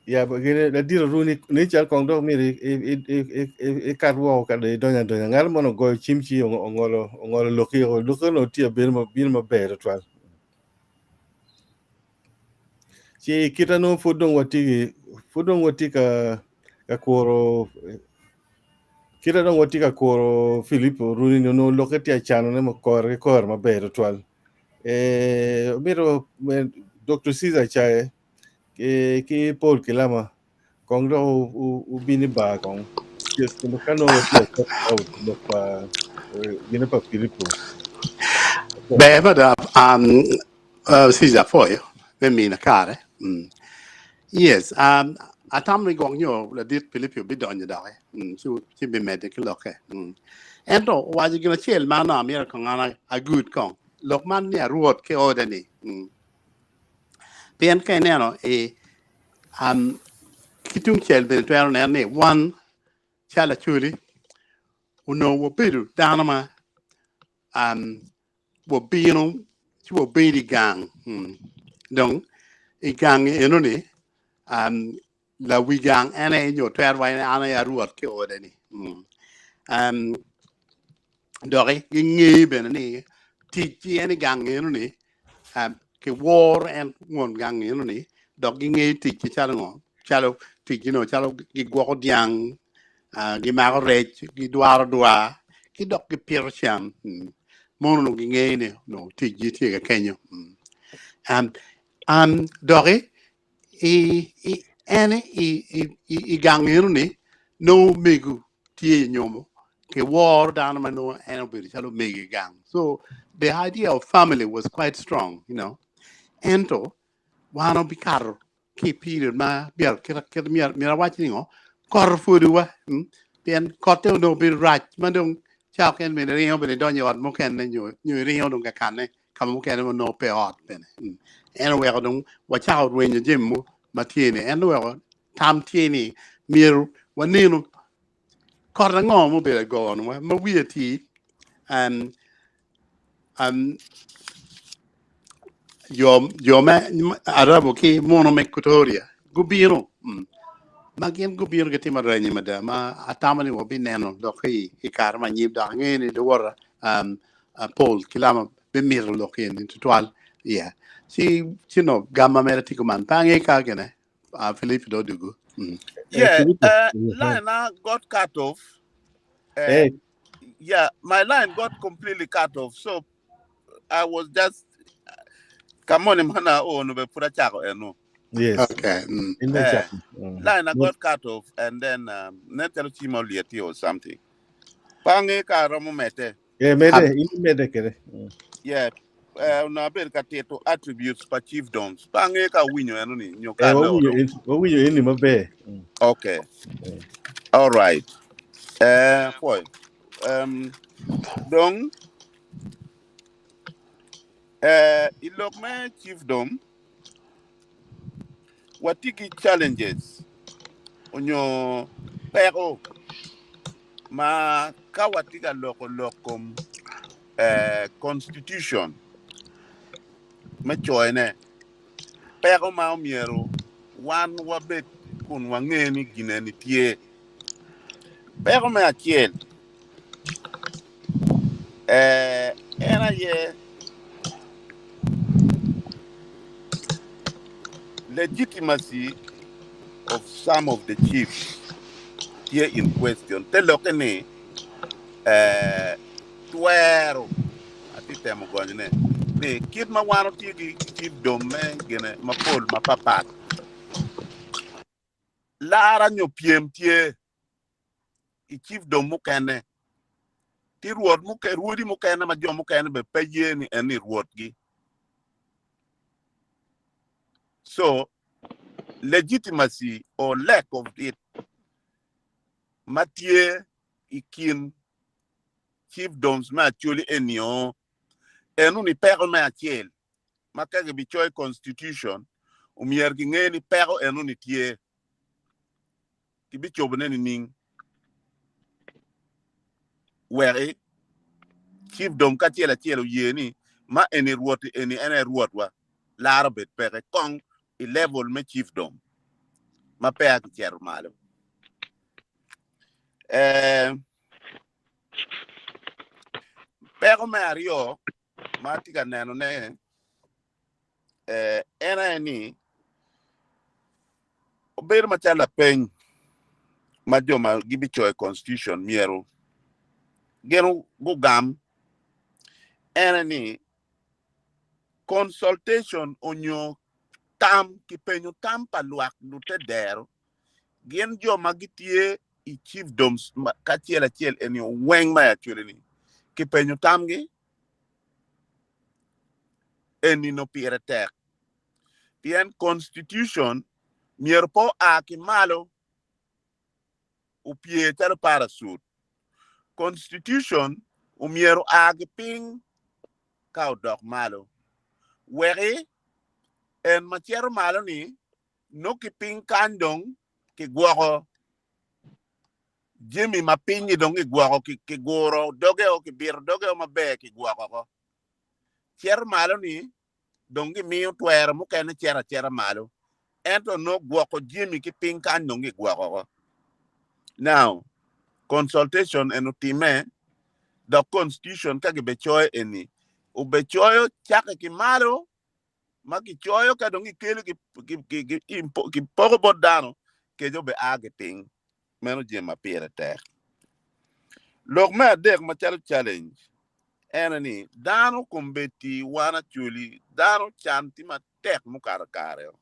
Ya gine ladit Oruni ni cal kong dok myero ikat woko ka dong idonyo adonya ngat mono ogoyo cim ci ongolo ongolo loki o loki onongo tye abino bino maber tutwal. Ci kita nongo pud dong watye ki pud dong watye ka ka kuro kita dong watye ka kuro Philip Oruni ni onongo lokke tye acanone ma kore ki kore maber tutwal. Eh, mito Dr. Caesar Chaye ki, ki Paul Kilama kong dok ubin i bar kong. Yes, kendo ka nongo watye ka out lok pa gine pa Pilipo. Ber mada um, Caesar apwoyo me mina kare. Mm. Yes, um, atamo ni gwok nyo ladit Pilipi obidonyo doki mm, ci, ci bimedde ki lokke. Mm. Ento owaco gin acel ma onongo amyero kong an agud kong lok man ni arwot ki ode ni. Mm. Pien ka ineno i um, ki tungcel bene twero nen ni wan calo Acholi onongo wabedo dano ma um, wabino ci wabedo i gang. Mm. Dong i gang eno-ni um, lawi gang en aye nyo twero waco ni an aye arwot ki ode-ni. Mm. Um, doki gingeyo bene ni tic en i gang eno-ni um, kiworo en won gang eno-ni dok gingeyo ticgi calo ngo calo ticgi no calo gigwoko dyang uh, gimako rec gidwaro dwar ki dok gipito cam mm. Mono onongo gingeyo ni onongo ticgi tye ka kenyo mm. um, um, doki i, i, en i, i, i, i gang eno-ni nongo omego tye i nyomo kiworo dano ma nongo en obedo calo omego i gang so the idea of family was quite strong you know ento wan obikato ki i period ma myero kita kita myero myero awac ni ngo kot opwodowa mm? pien kotte onongo obedo rac ma dong ca okene bene iringo bene idonyo i ot mukene nyo nyo iringo dong kakane ka mukene ma nongo pe ot bene mm. En oweko dong wacako rwenyo jami mo ma tye ni en oweko tam tye ni myero wanenu kot ango ma obedo agonowa ma wiye tye um, um, jo jo me Arabo ki muno me Equatoria gubino mm, ma gin gubino gitimo aranyi mada ma atamo ni wabineno dok i, i kare ma anyim dok angeyo ni luwota um, uh, Paul ki Lama bimito lok eni tutwal yeah. Ci ci no gamba mere tye kuman pe ange ka gine uh, Philip do dugu mm. Eh, Yeah, Philip. line uh, got cut off. Eh, Yeah, my line got completely cut off. So I was just come on mana oh no be pura chako eno. yes. Okay. Mm. In the Eh, chat. Mm. line I got cut off and then netelo chimo lieti or something. Pange ka romo mete. Eh, mede, in mede kere. Mm. Yeah. Na ber ka tieto attributes pa chiefdoms. Pange ka winyo eno ni nyo Eh, ka le wawinyo odo. in, wawinyo in ni maber. Mm. Okay. All right. Boy. Dong ilok me chiefdom watye ki challenges onyo peko ma ka watye ka loko lok kom constitution me coyone peko ma omyero wan wabed kun wange ni gine ni tye peko me acel en aye legitimacy of some of the chiefs tye in question te lokke ni twero atye temo gonyone ni kit ma wan watye ki chiefdom me gine mapol mapapat lara nyo pyem tye i chiefdom mukene tye rwot mukene rwodi mukene ma jo mukene bene pe ye ni en ni rwotgi so legitimacy or lack of it ma tye i kin. chiefdoms me Acholi eni-o. Eno-ni peko me acel ma ka gibicoyo constitution omyero kinge ni peko eno-ni tye. Kibicobone nining? Wek chiefdom kacel acel oye ni ma eni rwot-ti eni en aye rwotwa, laro bed peke kong i level me chiefdom ma peya kicito malo. Eh, peko me aryo ma atye ka nenone eh, en aye ni obedo macalo lapeny ma jo ma gibicoyo constitution myero gin gugam en aye ni consultation onyo tam kipenyo tam pa lwak lute dero gin jo ma gitye i chiefdoms kacel acel eni weng ma i Acholi ni kipenyo tamgi eni no pire tek pien constitution myero pe oa ki malo opye calo parachute. Constitution omyero oa ki piny ka odok malo weki en ma cito malo ni nongo ki piny kany dong kigwoko jami ma piny-nyi dong kigwoko, kiguro doge-o, kibito doge-o maber kigwoko-ko. Cito malo-ni dong gimiyo twero mukene cito acita malo, ento nongo gwoko jami ki piny kany dong gigwoko-ko. Now, consultation eni otimme dok constitution ka gibecoyo eni, obecoyo cakke ki malo ma gicoyo ka dong gikelo gipoko bot dano kec obe a ki piny. Meno jami ma pire tek. Lok me adek macalo challenge ene ni dano kombeddi wan Acholi dano can tye matek mukato kare o.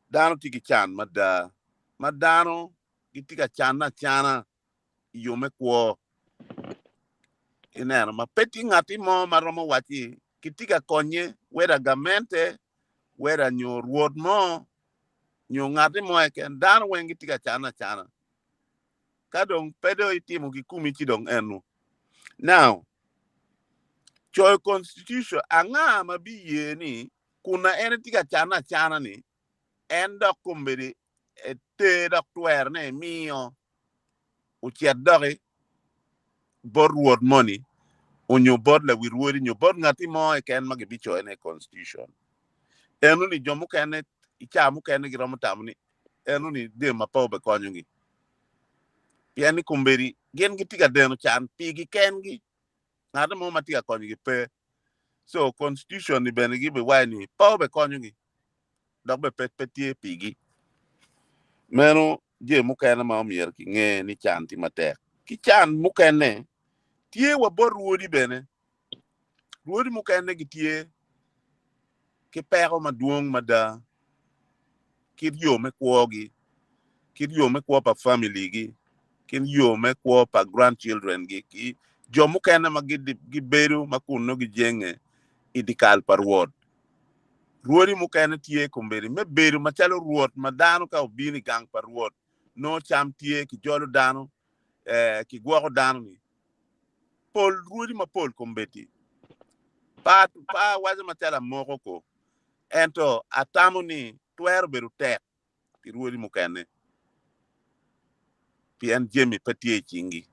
Dano tye ki can mada ma dano gitye ka canne acana i yo me kwo. Ineno ma pe tye ngatti mo ma romo wacci kitye ka konye weda gamente weda nyo rwot mo nyo ngatti mo keken dano weng gitye ka canne acana. Ka dong pe dong itimo kikumi ci dong eno. Now, coyo constitution anga ma biye ni kun na en tye ka canne acana ni en dok kombeddi eter dok twerone emiyo ocit doki bot rwot moni onyo bot lawi rwodi nyo bot ngati mo keken ma gibicoyone i constitution. Eno ni jo mukene i ca mukene giromo tamo ni eno ni jami ma pe obikonyogi pien ni kombeddi gin gitye ka deno can pigi kengi ngat mo ma tye ka konyogi pe. So constitution ni bene gibiwaco ni pe obikonyogi dok bene pe tye pigi. Meno jami mukene ma omyero kinge ni can tye matek. Ki can mukene tye wa bot rwodi bene. Rwodi mukene gitye ki peko madwong mada kit yo me kwogi, kit yo me kwo pa family-gi, ki yo me kwo pa grandchildren-gi, ki jo mukene ma gibedo ma kun nongo gijenge i dyekal pa Rwot. Rwodi mukene tye kombeddi me bedo macalo rwot ma dano ka obino i gang pa Rwot nongo cam tye, kijolo dano, kigwoko dano-ni. Pol rwodi mapol kombeddi pa awaco macalo amoko ko, ento atamo ni twero bedo tek pi rwodi mukene pien jami pe tye i cinggi.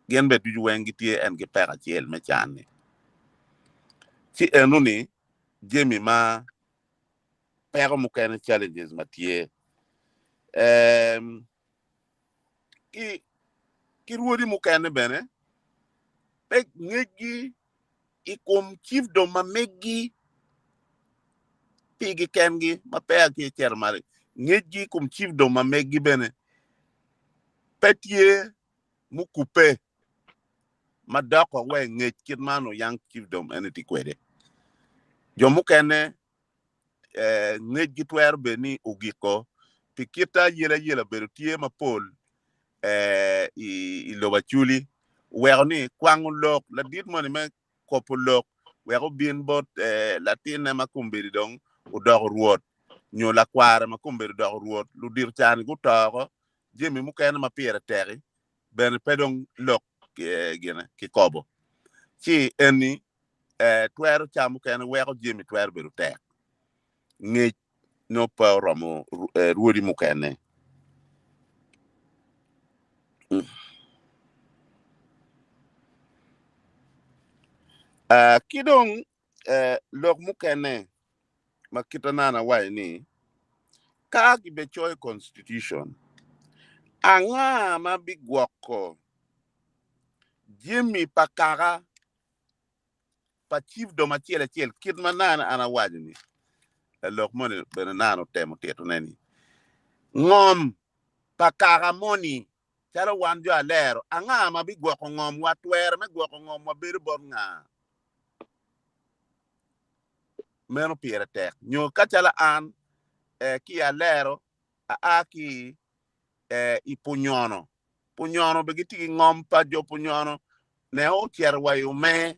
Gin bene ducu weng gitye en ki peko acel me can-ni. Ci enoni jami ma peko mukene challenges ma tye. Ki rwodi mukene bene pe ngecgi i kom chiefdom ma meggi pigi kengi ma peya gicito malo. Ngecgi i kom chiefdom ma meggi bene pe tye mukubbe ma doko wa i ngec kit ma onongo yang chiefdom eni tye kwede. Jo mukene ngecgi twero bedo ni ogiko pi kit ayelayela bedo tye mapol i lobo Acholi oweko ni kwango lok ladit moni me kopo lok wek obin bot latinne ma kombeddi dong odoko rwot nyo lakware ma kombeddi odoko rwot ludito cani guto oko jami mukene ma pire teki bene pe dong lok. gine kikobo. Ci eni twero ca mukene weko jami twero bedo tek. Ngec nongo pe oromo rwodi mukene. Ki dong lok mukene ma kite nana awaco ni ka gibecoyo constitution anga ma bigwoko jami pa kaka pa chiefdom acel acel kit ma nana an awaco ni lalok moni bene nana otemo titone ni ngom pa kaka moni calo wan jo alero anga ma bigwoko ngomwa twero me gwoko ngomwa bedo bot nga meno pire tek nyo ka calo an ki alero aa ki i Punyono. Punyono be gitye ki ngom pa jo Punyono ne ocito wa i Omer.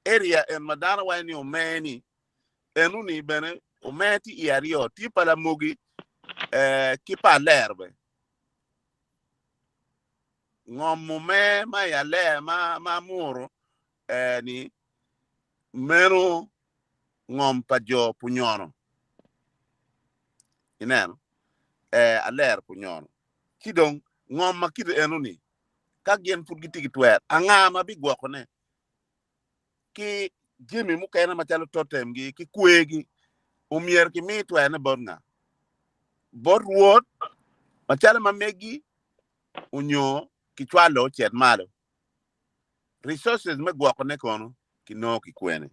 Area en ma dano waco ni Omer ni enoni bene Omer tye iye aryo, tye pa Lamogi ki pa Alero bene. Ngom Omer ma i Alero ma Amuru ni meno ngom pa jo Punyono. Ineno? Alero Punyono. Ci dong ngom ma kite eno-ni, ka gin pud gitye ki twer, anga ma bigwokone? Ki jami mukene macalo totemgi ki kwergi, omyero kimi twerne bot nga? Bot Rwot macalo ma megi onyo kicwalo ocit malo? Resources me gwokone kono kinongo ki kwene?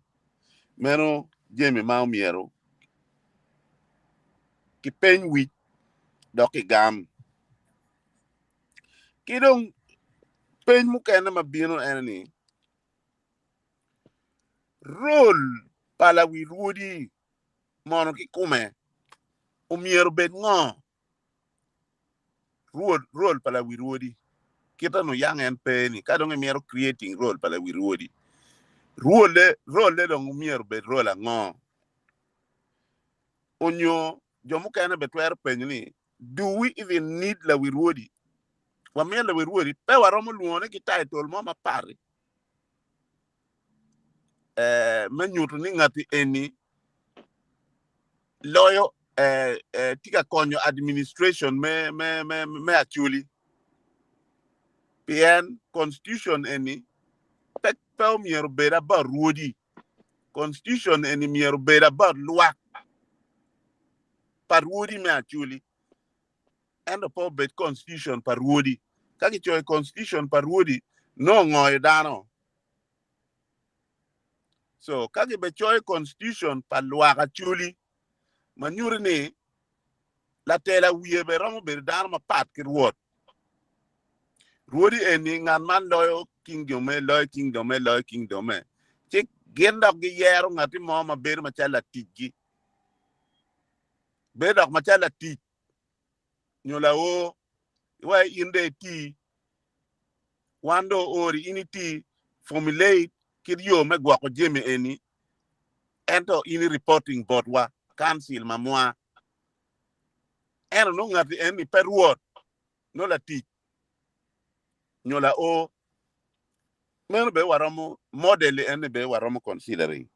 Meno jami ma omyero kipeny wic dok kigam. Ki dong peny mukene ma bino ene ni, role pa lawi rwodi mono kikome omyero obed ngo? Rwod, role pa lawi rwodi. Kite nu yang en pe ni ka dong imito creating role pa lawi rwodi. Rwole, role dong myero obed role ango? Onyo jo mukene be twero penyo ni do we even need lawi rwodi? Wamito lawi rwodi, pe waromo lwongone ki title mo mapat eh, me nyuto ni ngati eni loyo eh, eh, tye ka konyo administration me, me, me, me Acholi. Pien constitution eni pe, pe omyero obed about rwodi. Constitution eni myero obed about lwak pa rwodi me Acholi. Ento pe obed constitution pa rwodi. Ka kicoyo constitution pa rwodi, nongo ongoyo dano. So ka gibecoyo constitution pa lwak Acholi ma nyuto ni latela wiye bene romo bedo dano mapat ki Rwot. Rwodi eni ngat man loyo kingdom me, loyo kingdom me, loyo kingdom me. Ci gin dok giyero ngati mo ma bedo macalo laticgi. Bedo dok macalo latic nyo laor. Iwaci in dong iti, wan dong oori in iti, formulate kit yo me gwoko jami eni, ento in i reporting botwa, council ma mwa. Ento nongo ngati eni pe rwot, nongo latic nyo laor. Meno bene waromo, model eni bene waromo considering.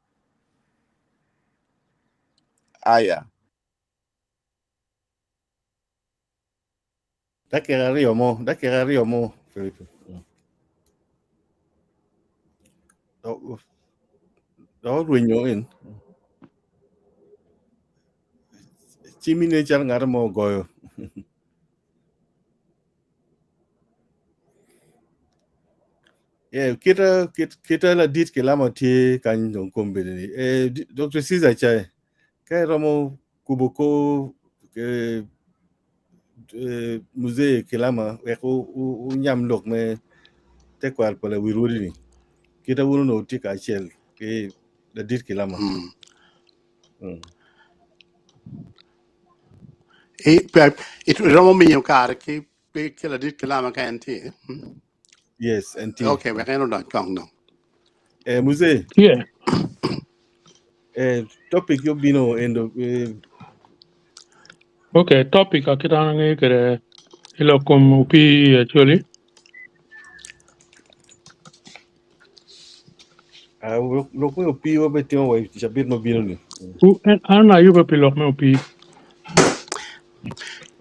Aya. Dakika aryo mo, dakika aryo mo, Felipe. Dok orwenyo en. Cimine calo ngat mo ogoyo. Yeah, kita kita kita ladit kilama tye kany dong kombeddi ni. Eh, Dr. Caesar Chai, ka iromo kubo ko eh, eh, muzee kilama wek wunyam lok me tekwaro pa lawi rwodi ni. Kita wun onongo wutye kacel ki ladit kilama. Iromo miyo kare ki ki ladit kilama ka en tye. Yes, en tye. Okay, wek en odony kong dong. Eh, muzee. Yeah. Eh, topic yo bino endo eh, Okay, topic akita an angeyo kwede i lok kom opii actually. Ah, lok me opii wabitimo wa i cabit ma bino ni. An ayubbe pi lok me opii.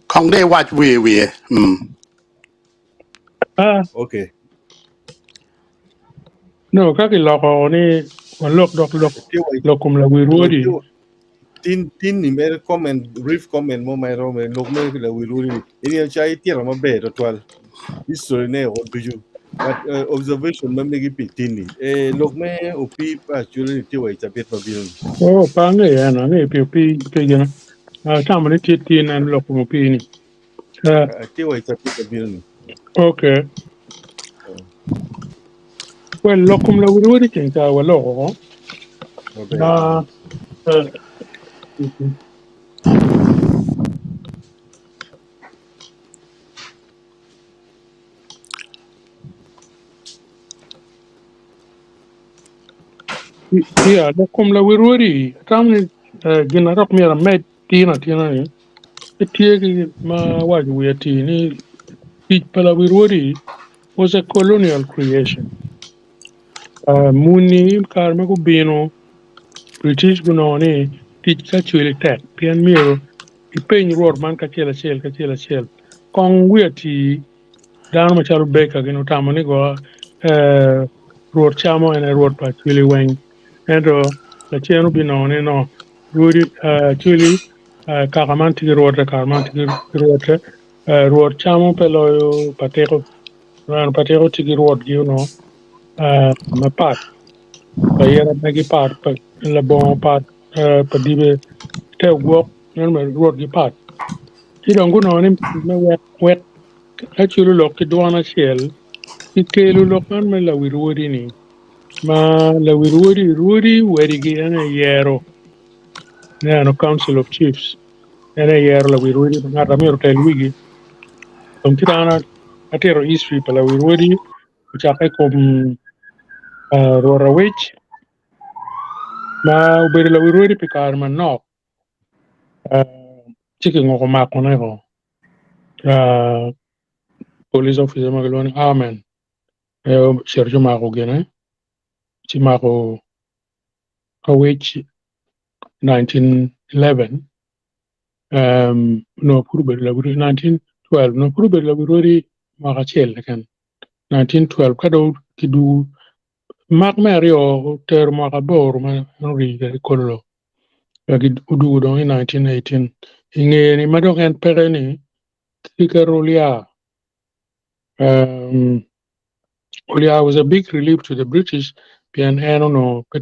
Kong dong iwac wiye wiye. Mm. Ah, Okay. no, ka kiloko ni walok dok lok Tye wa lok kom lawi rwodi. tin tin ni mere comment brief comment mo ma iromo lok me lawi rwodi ni. Ini ca itito maber twatwal. History ne o ducu. But observation ma megi pi tin ni. Eh, lok me opii pa Acholi ni tye wa i cabit ma bino ni. Oh, pe angeyo en, angeyo pi opii pi gin. Ah, tamo ni tye tin en lok kom opii ni. Ah, Tye wa i cabit ma bino ni. okay. Well, lok kom lawi rwodi ceng ca waloko ko. Maber. Ma eh, Yeah, lok kom lawi rwodi, atamo ni eh, gin na dok myero amed tin atina ni pe tye ki ma awaco wiye atir ni tic pa lawi rwodi was a colonial creation. Uh, muni kare ma gubino British gunongo ni tic ka cwili tek pien myero ipeny rwot man kacel acel kacel acel. Kong wiye atir dano macalo Baker gin otamo ni go eh, rwot camo en aye rwot pa Acholi weng ento lacen obinongo ni no rwodi eh, Acholi eh, kaka man tye ki rwote kaka man tye ki rwote eh, rwot camo pe loyo patiko ento patiko tye ki rwotgi onongo eh, mapat pa yera megi pat pa labongo pat eh, pa dibe te ogwok meno bene rwotgi pat ci dong gunongo ni me wek wek Acholi olok ki dwon acel kikelo lok man me lawi rwodi ni ma lawi rwodi rwodi wadigi en aye yero neno council of chiefs en aye yero lawi rwodi ngat ma myero otel wigi dong ci dano atito history pa lawi rwodi ocakke i kom Rwot Awec ma obedo lawi rwodi pi kare manok ci kinguko makone o police officer ma kilwongo ni Armen aye ocito ci omako gine ci mako Awec 1911 onongo pud obedo lawi rwodi 1912 onongo pud obedo lawi rwodi mwaka acel keken 1912 ka dong kidwogo mak me aryo otero mwaka aboro ma en ori kwede i Kololo wek odwogo dong i 1918 i ngeye-ni ma dong en peke ni kiketo Olia Olia was a big relief to the British pien en onongo pe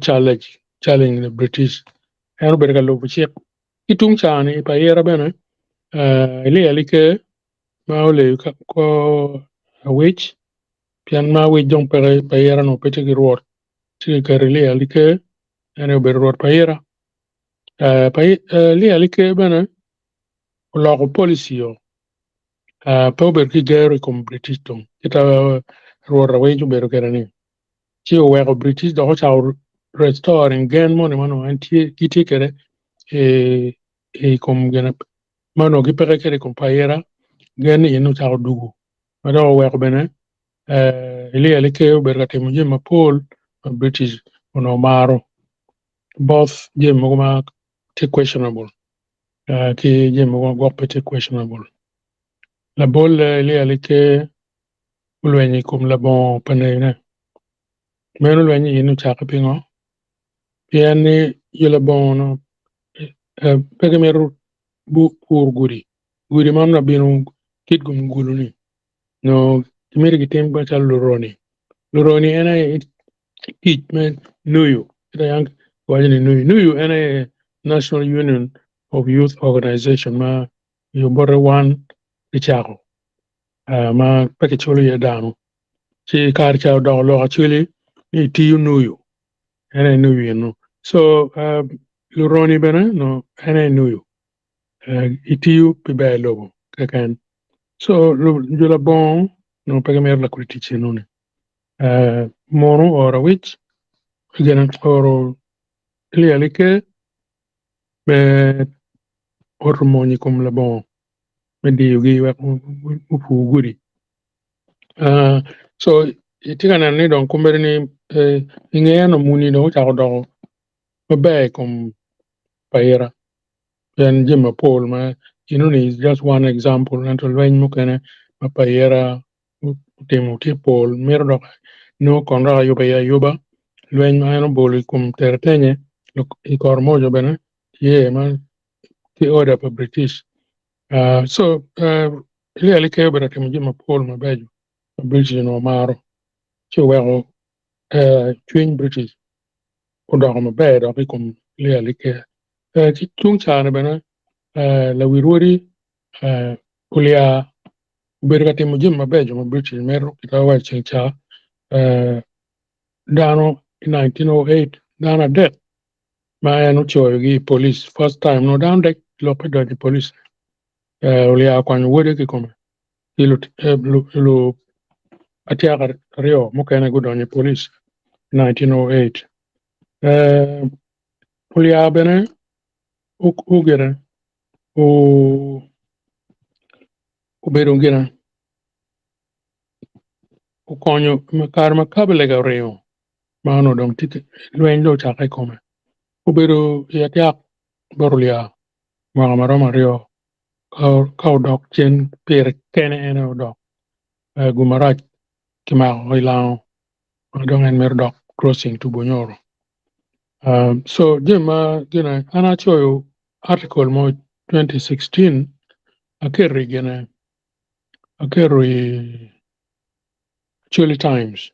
challenge challenge the British en obedo ka lubo cik ki tung ca-ni pa Ira bene Elia Like ma oleyo kor Awec pien ma Awec dong peke pa Ira onongo pe tye ki rwot ci kiketo Elia Like en aye obedo rwot pa Ira Elia Like bene oloko policy o pe obedo ki gero i kom British dong kita Rwot Awec obedo kwede ni ci oweko British dok ocako restoring gen moni ma onongo en tye gitye kwede i kom gine ma onongo gipeke kwede i kom Payira gen ni en ocako dugo ma dok oweko bene Elia Like obedo ka timo jami mapol ma British onongo maro both jami mogo ma tye questionable ki jami mogo ma gwok pe tye questionable. Labolle Elia Like olwenyo i kom labongo pa neyone. Meno lweny in ocakke pingo? Pien ni jo labongo no pe gimito puro gudi. Gudi man obino kit gum gulu ni nyo gimito gitim macalo luroni. Luroni en aye tic me nuyu. Kita yang waco ni nuyu. Nuyu en aye National Union of Youth Organization ma yo bote wan kicako ma pe kiculo iye dano. Ci kare ca odoko lok acwili ni itiyo nuyu. En aye nuyu eno. So luroni bene no en aye nuyu. Itiyo pi ber lobo keken. So jo labongo nongo pe gimito lakodi tic enoni. Munu oro awic gin oro Elia Like me oto mony i kom labongo me diyogi wek opur gudi. So Itye ka neno ni dong kombeddi ni i nge eno muni dong ocako doko maber i kom payira pien jami mapol ma enoni is just one example ento lweny mukene ma payira otimo tye pol mito dok nongo kon dok ayubo iye ayuba lweny ma en obolo i kom teretenye i Koromojo bene tye ma ki order pa British so Elia Likee obedo ka timo jami mapol mabeco ma British onongo maro ci oweko cwiny British odoko maber dok i kom Elia Likee. Ki tung ca-ni bene lawi rwodi Olia obedo ka timo jami mabeco ma British mito kit ma awaco ceng ca dano i 1908 dano adek ma en ocoyogi i polic first time onongo dano dek lok me donyo i polic Olia okwanyo wode kikome ki lu atyaka aryo mukene gudonyo i polic i 1908. Olia bene ogene obedo gine okonyo kare ma Kabilega oringo ma onongo dong tye ki lweny dong ocakke i kome obedo i atyak bot Olia mwaka ma romo aryo ka odok cen pire kene en aye odok gumarac kimako i lango ma dong en mito dok crossing to Bunyoro. So jami ma gine an acoyo article mo 2016 aketo i gine aketo i Acholi Times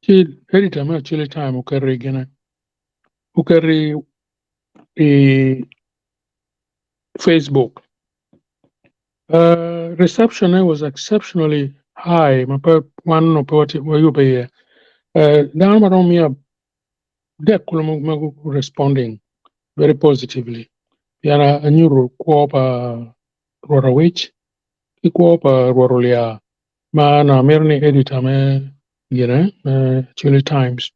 ci editor me Acholi Times oketo i gine oketo i Facebook. Reception ne was exceptionally high ma pe wan onongo pe watye wayubbe iye. Dano ma romo miya adek kulu ma gu responding very positively pien anyuto kwo pa Rwot Awic ki kwo pa Rwot Olia ma onongo amito ni editor me gine me Acholi Times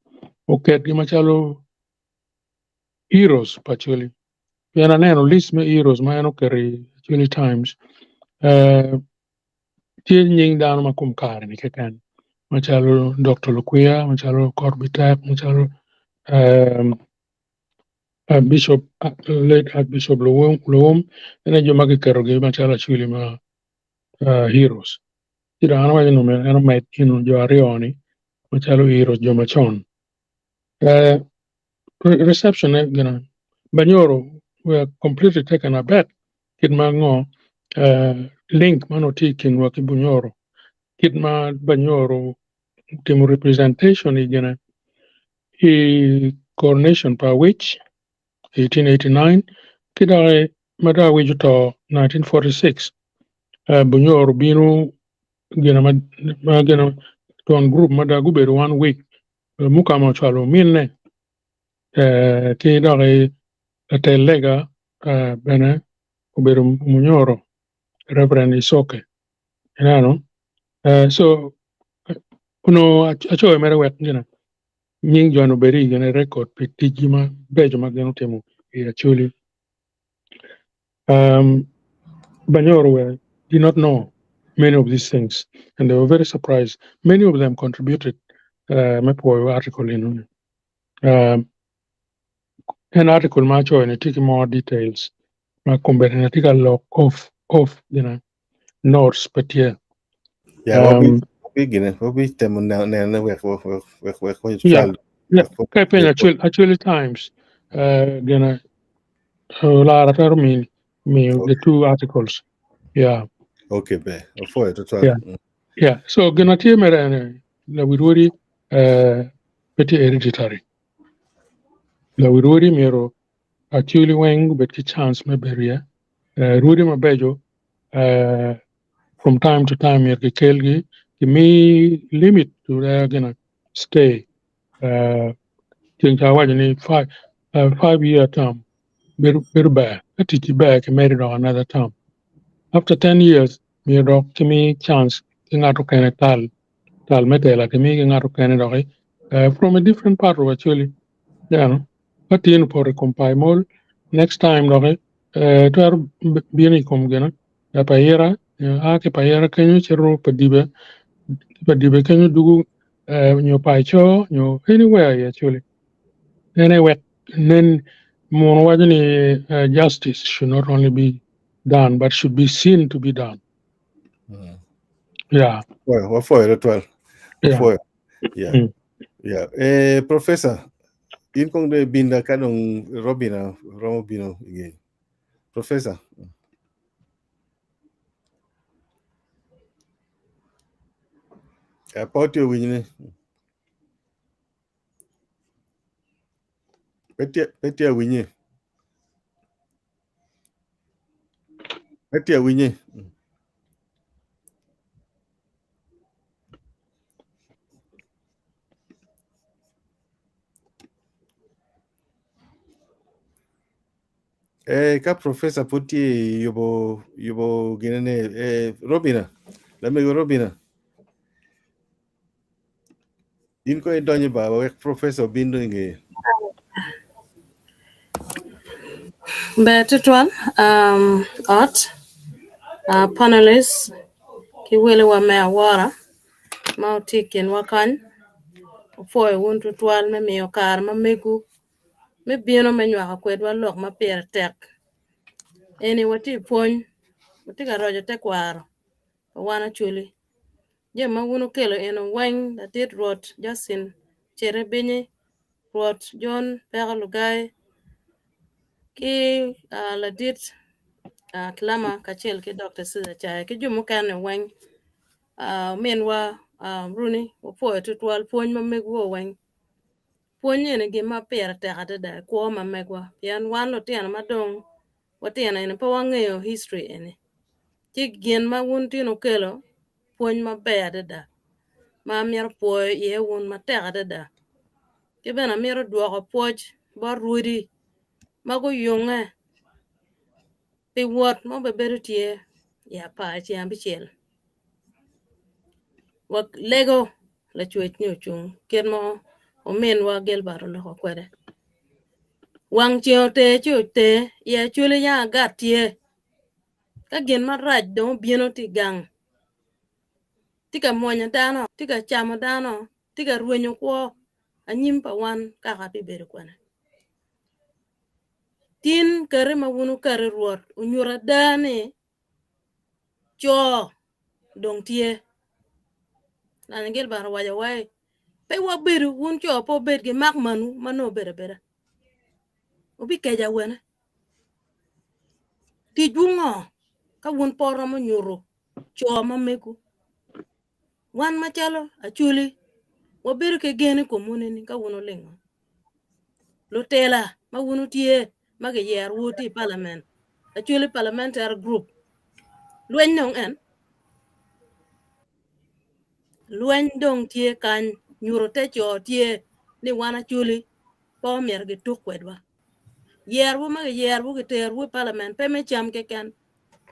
oketgi macalo heroes pa Acholi pien aneno list me heroes ma en oketo i Acholi Times tye nying dano ma kom kare-ni keken macalo Dokta Lukwiya, macalo Okot Bitek, macalo Bishop late Archbishop Luwum en aye jo ma kiketogi macalo Acholi ma heroes ci dong an awaco ni myero en omed jo aryo-ni macalo heroes jo macon. Reception ne gina Banyoro were completely taken aback kit ma ngo link ma onongo tye i kinwa ki Bunyoro kit ma Banyoro otimo representation i gine i coronation pa Awic 1889 ki doki ma dong Awic oto 1946 Bunyoro obino gine ma gine twon group mada gubedo one week Mukama ocwalo ominne ki doki latel lega bene obedo Munyoro Reverend Isoke ineno so onongo acoyo mere wek gine nying joni obed i gine record pi ticgi mabeco ma gin otimo i Acholi. Banyoro were did not know many of these things and they were very surprised. Many of them contributed me pwoyo article enoni. En article ma acoyo ni tye ki more details ma kombeddi atye ka lok off off gina notes pe tye. Yeah, wabi gine wabi temo nene wek wek wek wek wek Yeah, yeah. Ka ipenyo Acholi, Acholi Times gina Lara twero miyo the two articles. Yeah. Okay, be. Opwoyo tutwal. Yeah. Yeah. So gina tye mere ene lawi rwodi pe tye hereditary. Lawi rwodi myero Acholi weng gubed ki chance me bedo iye. Rwodi mabeco from time to time myero kikelgi kimi limit to their gina stay. Ceng ca awaco ni 5 year term bedo ber ka ticci ber kimedo dok another term. After 10 years myero dok kimi chance ki ngat okene tal tal me tela kimi ki ngat okene doki from a different part of Acholi. Ka tin opoto i kom Paimol next time doki twero bino i kom gina Payira. Nyo a ki Payera kenyo cito Padibe, ki Padibe kenyo dugu nyo Paco nyo anywhere i Acholi. En aye wek nen muno waco ni justice should not only be done but should be seen to be done. Yeah. Well, wafoyo twal. Yeah. Wafoyo. Yeah. Yeah. Eh, Professor, in kong de binda ka dong Robina romo bino inge. Professor. Eh, pa otye winyi ni. Pe tye pe tye winyi. Pe tye winyi. Eh, ka professor pud tye i yubo yubo ginene eh, Robina, lamego Robina. In ko idonyo ba wek professor obin dong i ngeye. Ber tutwal um, ot uh, panelists ki welewa me awora ma wutye i kinwa kany opwoyo wun tutwal me miyo kare ma megu me bino me nywako kwedwa lok ma pire tek. Eni watye i pwony, watye ka roco tekwaro pa wan Acholi. Jami ma wun wukelo eno weng ladit Rwot Justin Ceribinyi, Rwot John Peko Lugai ki ladit Kilama kacel ki Dokta Cesar Caya ki jo mukene weng ominwa Rooney wapwoyo tutwal pwony ma megwu weng. Pwony eni gin ma pire tek adada i kwo ma megwa pien wan lutino ma dong watino eni pe wangeyo history eni ci gin ma wun tino wukelo pwony maber adada ma amito pwoyo iye wun matek adada ki bene amito dwoko pwoc bot rwodi ma guyunge pi wot ma obibedo tye i apar ceng abicel walego lacwec ni ocung kit ma ominwa Gilbert oloko kwede. Wang ceng oter ci oter, i Acholi yang agat tye. Ka gin marac dong obino tye i gang, tye ka mwonyo dano, tye ka camo dano, tye ka rwenyo kwo, anyim pa wan kaka bibedo kwene. Tin kati ma wun wukati Rwot onyuto ada ni co dong tye. Lanya Gilbert owaco wai pe wabedo wun co pe wubed ki mak manwu ma nongo obedo abeda. Wubikeco awene. Ticwu ngo ka wun pe wuromo nyuto co ma megwu? Wan macalo Acholi wabedo ki gen i komwu nining ka wun wulingo? Lutela ma wun wutye ma giyerowu tye i palament, Acholi Parliamentary Group, lweny dong en? Lweny dong tye kany, nyuto te co tye ni wan Acholi pe omyero gituk kwedwa. Yerwu ma giyerowu giterowu i palament pe me cam keken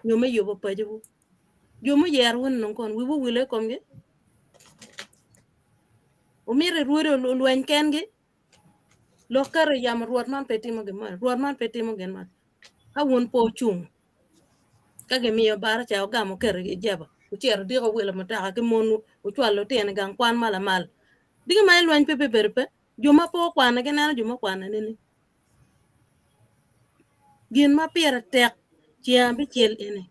nyo me yubo pacowu. Jo muyero-wu-ni dong kono wiwu owilo i komgi? Wumito irwodi olweny kengi? Lok keto i yamo Rwot man pe timo gin moni, Rwot man pe timo gin man. Ka wun pe wucung, ka gimiyo baraca wugamo wuketo i jeba, wucito odiko wilo mutoka ki monwu, wucwalo lutino i gang kwan ma lamal. Diki ma lweny pe bibedo pe, jo ma pe okwane gineno jo ma okwane nining? Gin ma pire tek ceng abicel eni,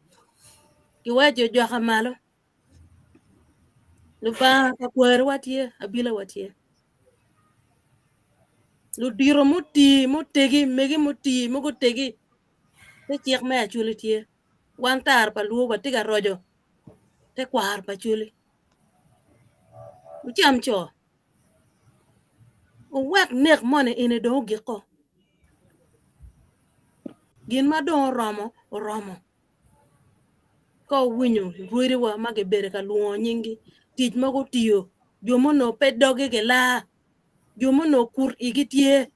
giwaco joka malo. Lubanga pa kwariwa tye, abilawa tye. Ludito mutii mutegi, mege mutii ma gutegi te cik me Acholi tye. Wan tara pa luo watye ka roco tekwaro pa Acholi. Wucam co, wuwek nek moni eni dong ogikko. Gin ma dong oromo, oromo. Ka wuwinyo rwodiwa ma gibedo ka lwongo nyinggi, tic ma gutiyo, jo ma onongo pe doggi gilar, jo ma onongo kut igi tye,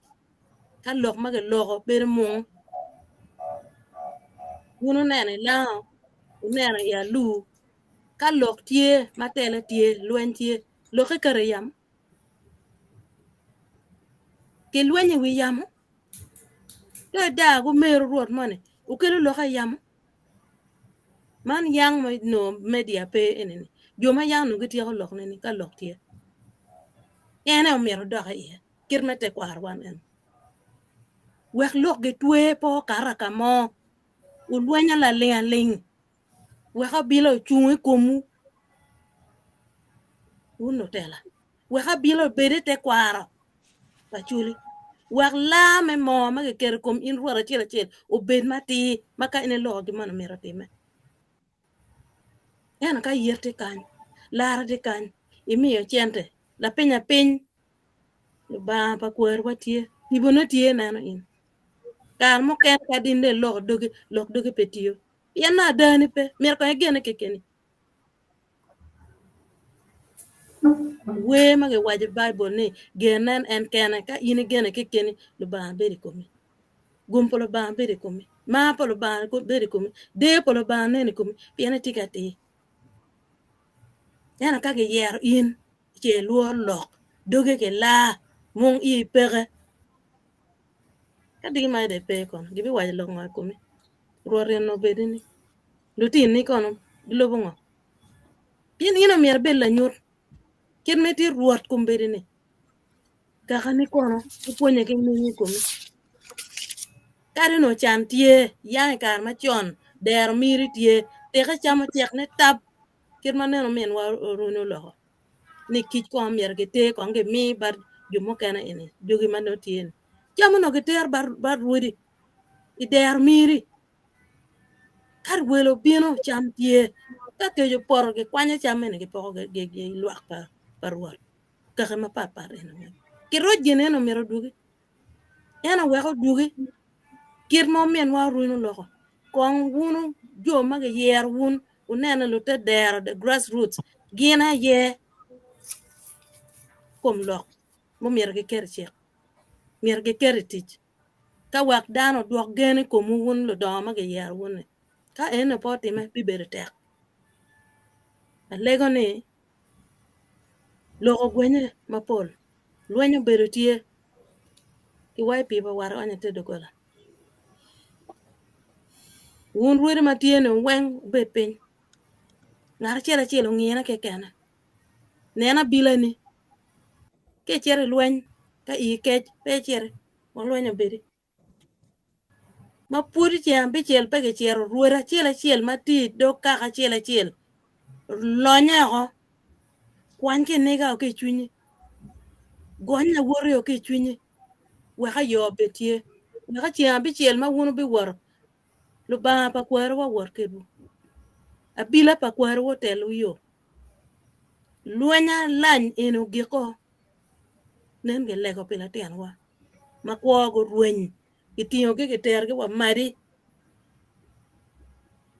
ka lok ma giloko bedo mung. Wun wuneno i lango, wuneno i alur, ka lok tye ma tele tye, lweny tye, lokke keto i yamo, gilwenyo i wi yamo. Ka idaa gumero rwot moni, wukelo lok i yamo. Man yang ma nongo media pe eni-ni, jo ma yang nongo gityeko lok nini ka lok tye. En aye omyero odok iye kit me tekwaro wan eni. Wek lok gitwe pe okato ka mo, wulweny laling aling wek abila ocung i komwu wun lutela, wek abila obed i tekwaro pa Acholi, wek laa me moo ma kiketo i kom in rwot acel acel obed matir ma ka in iloko gin moni myero otimme. Ento ka yet tye kany, lara tye kany, imiyo cente, lapiny apiny, Lubanga pa kwariwa tye, tibone tye neno in. Kare mukene ka in dong iloko dogi, lok dogi pe tiyo. Pien nongo adani pe, myero kong igene kekeni. Wer ma giwaco i Baibul ni gen en en kene, ka in igene kekeni, Lubanga bedo i komi. Gum pa Lubanga bedo i komi, mar pa Lubanga bedo i komi, deyo pa Lubanga nen i komi, pien itye ki atir. Ento ka giyero in, ce ilworo lok, dogi kilaa, mung ii peke. Ka diki ma dong ipe kono, gibiwaco lok ngo i komi? Rwot eno obedi ni, lutinni kono gilubo ngo? Pien in omyero ibed lanyut kit ma itye rwot kombeddi-ni, kakani kono gipwonye ki ming i komi. Kadi onongo can tye, yang i kare macon dero miri tye, teke cam ocek ni tab, kit ma nene ominwa Oruni oloko ni kic kong myero giter kong gimi bot jo mukene eni, jogi ma nongo tye ni. Cam onongo gitero bot rwodi i dero miri. Ka welo obino cam tye, ka kec opoto gikwanyo cam eni gipoko lwak pa rwot kaki mapatpat eni weng. Kiroc gin eno myero odwogi, en owek odwogi kit ma ominwa Orwin oloko kong wunu jo ma giyero wun wunene lute dero the grass roots gin aye kom lok mumyero giket i cik myero giket i tic. Ka wek dano odwok gen i komwu wun ludongo ma giyero wun-ni, ka eno pe otimme, bibedo tek. Alego ni lok ogwenye mapol, lweny obedo tye, ki YP pa wat onyo ite doggola. Wun rwodi ma tye-ni weng wubed piny, ngat acel acel ongine kekene, nen abilani, ka icito i lweny ka ii kec pe iciti wek lweny obedi. Ma pwod i ceng abicel pe gicito rwod acel acel ma tye i dog kaka acel acel lonye oko, kwany kiniga ki i cwinyi, gony lawoti ki i cwinyi wek ayo obed tye, wek i ceng abicel ma wun wubiwoto Lubanga pa kwarowa owot kwedwu, abila pa kwarowa otelwu yo. Lweny alany eni ogiko, nen gilego pi latinwa ma kwogi orweny, gitingogi giterogi wa madi.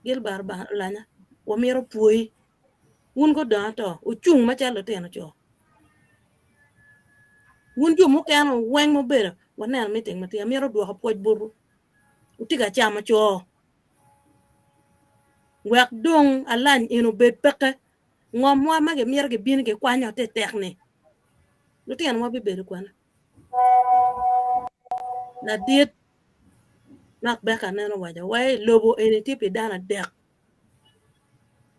Gilbert Olanya, wamito pwoyi, wun gudongo ato, wucung macalo lutino co. Wun jo mukene weng mubedo, waneno meeting ma tye, amito dwoko pwoc botwu, wutye ka camo co. Wek dong alany eni obed peke, ngomwa ma gimito gibino gikwanyo tetek-ni, lutinowa bibedo kwene? Ladit Mark Becker nene owaco wai lobo eni tye pi dano adek,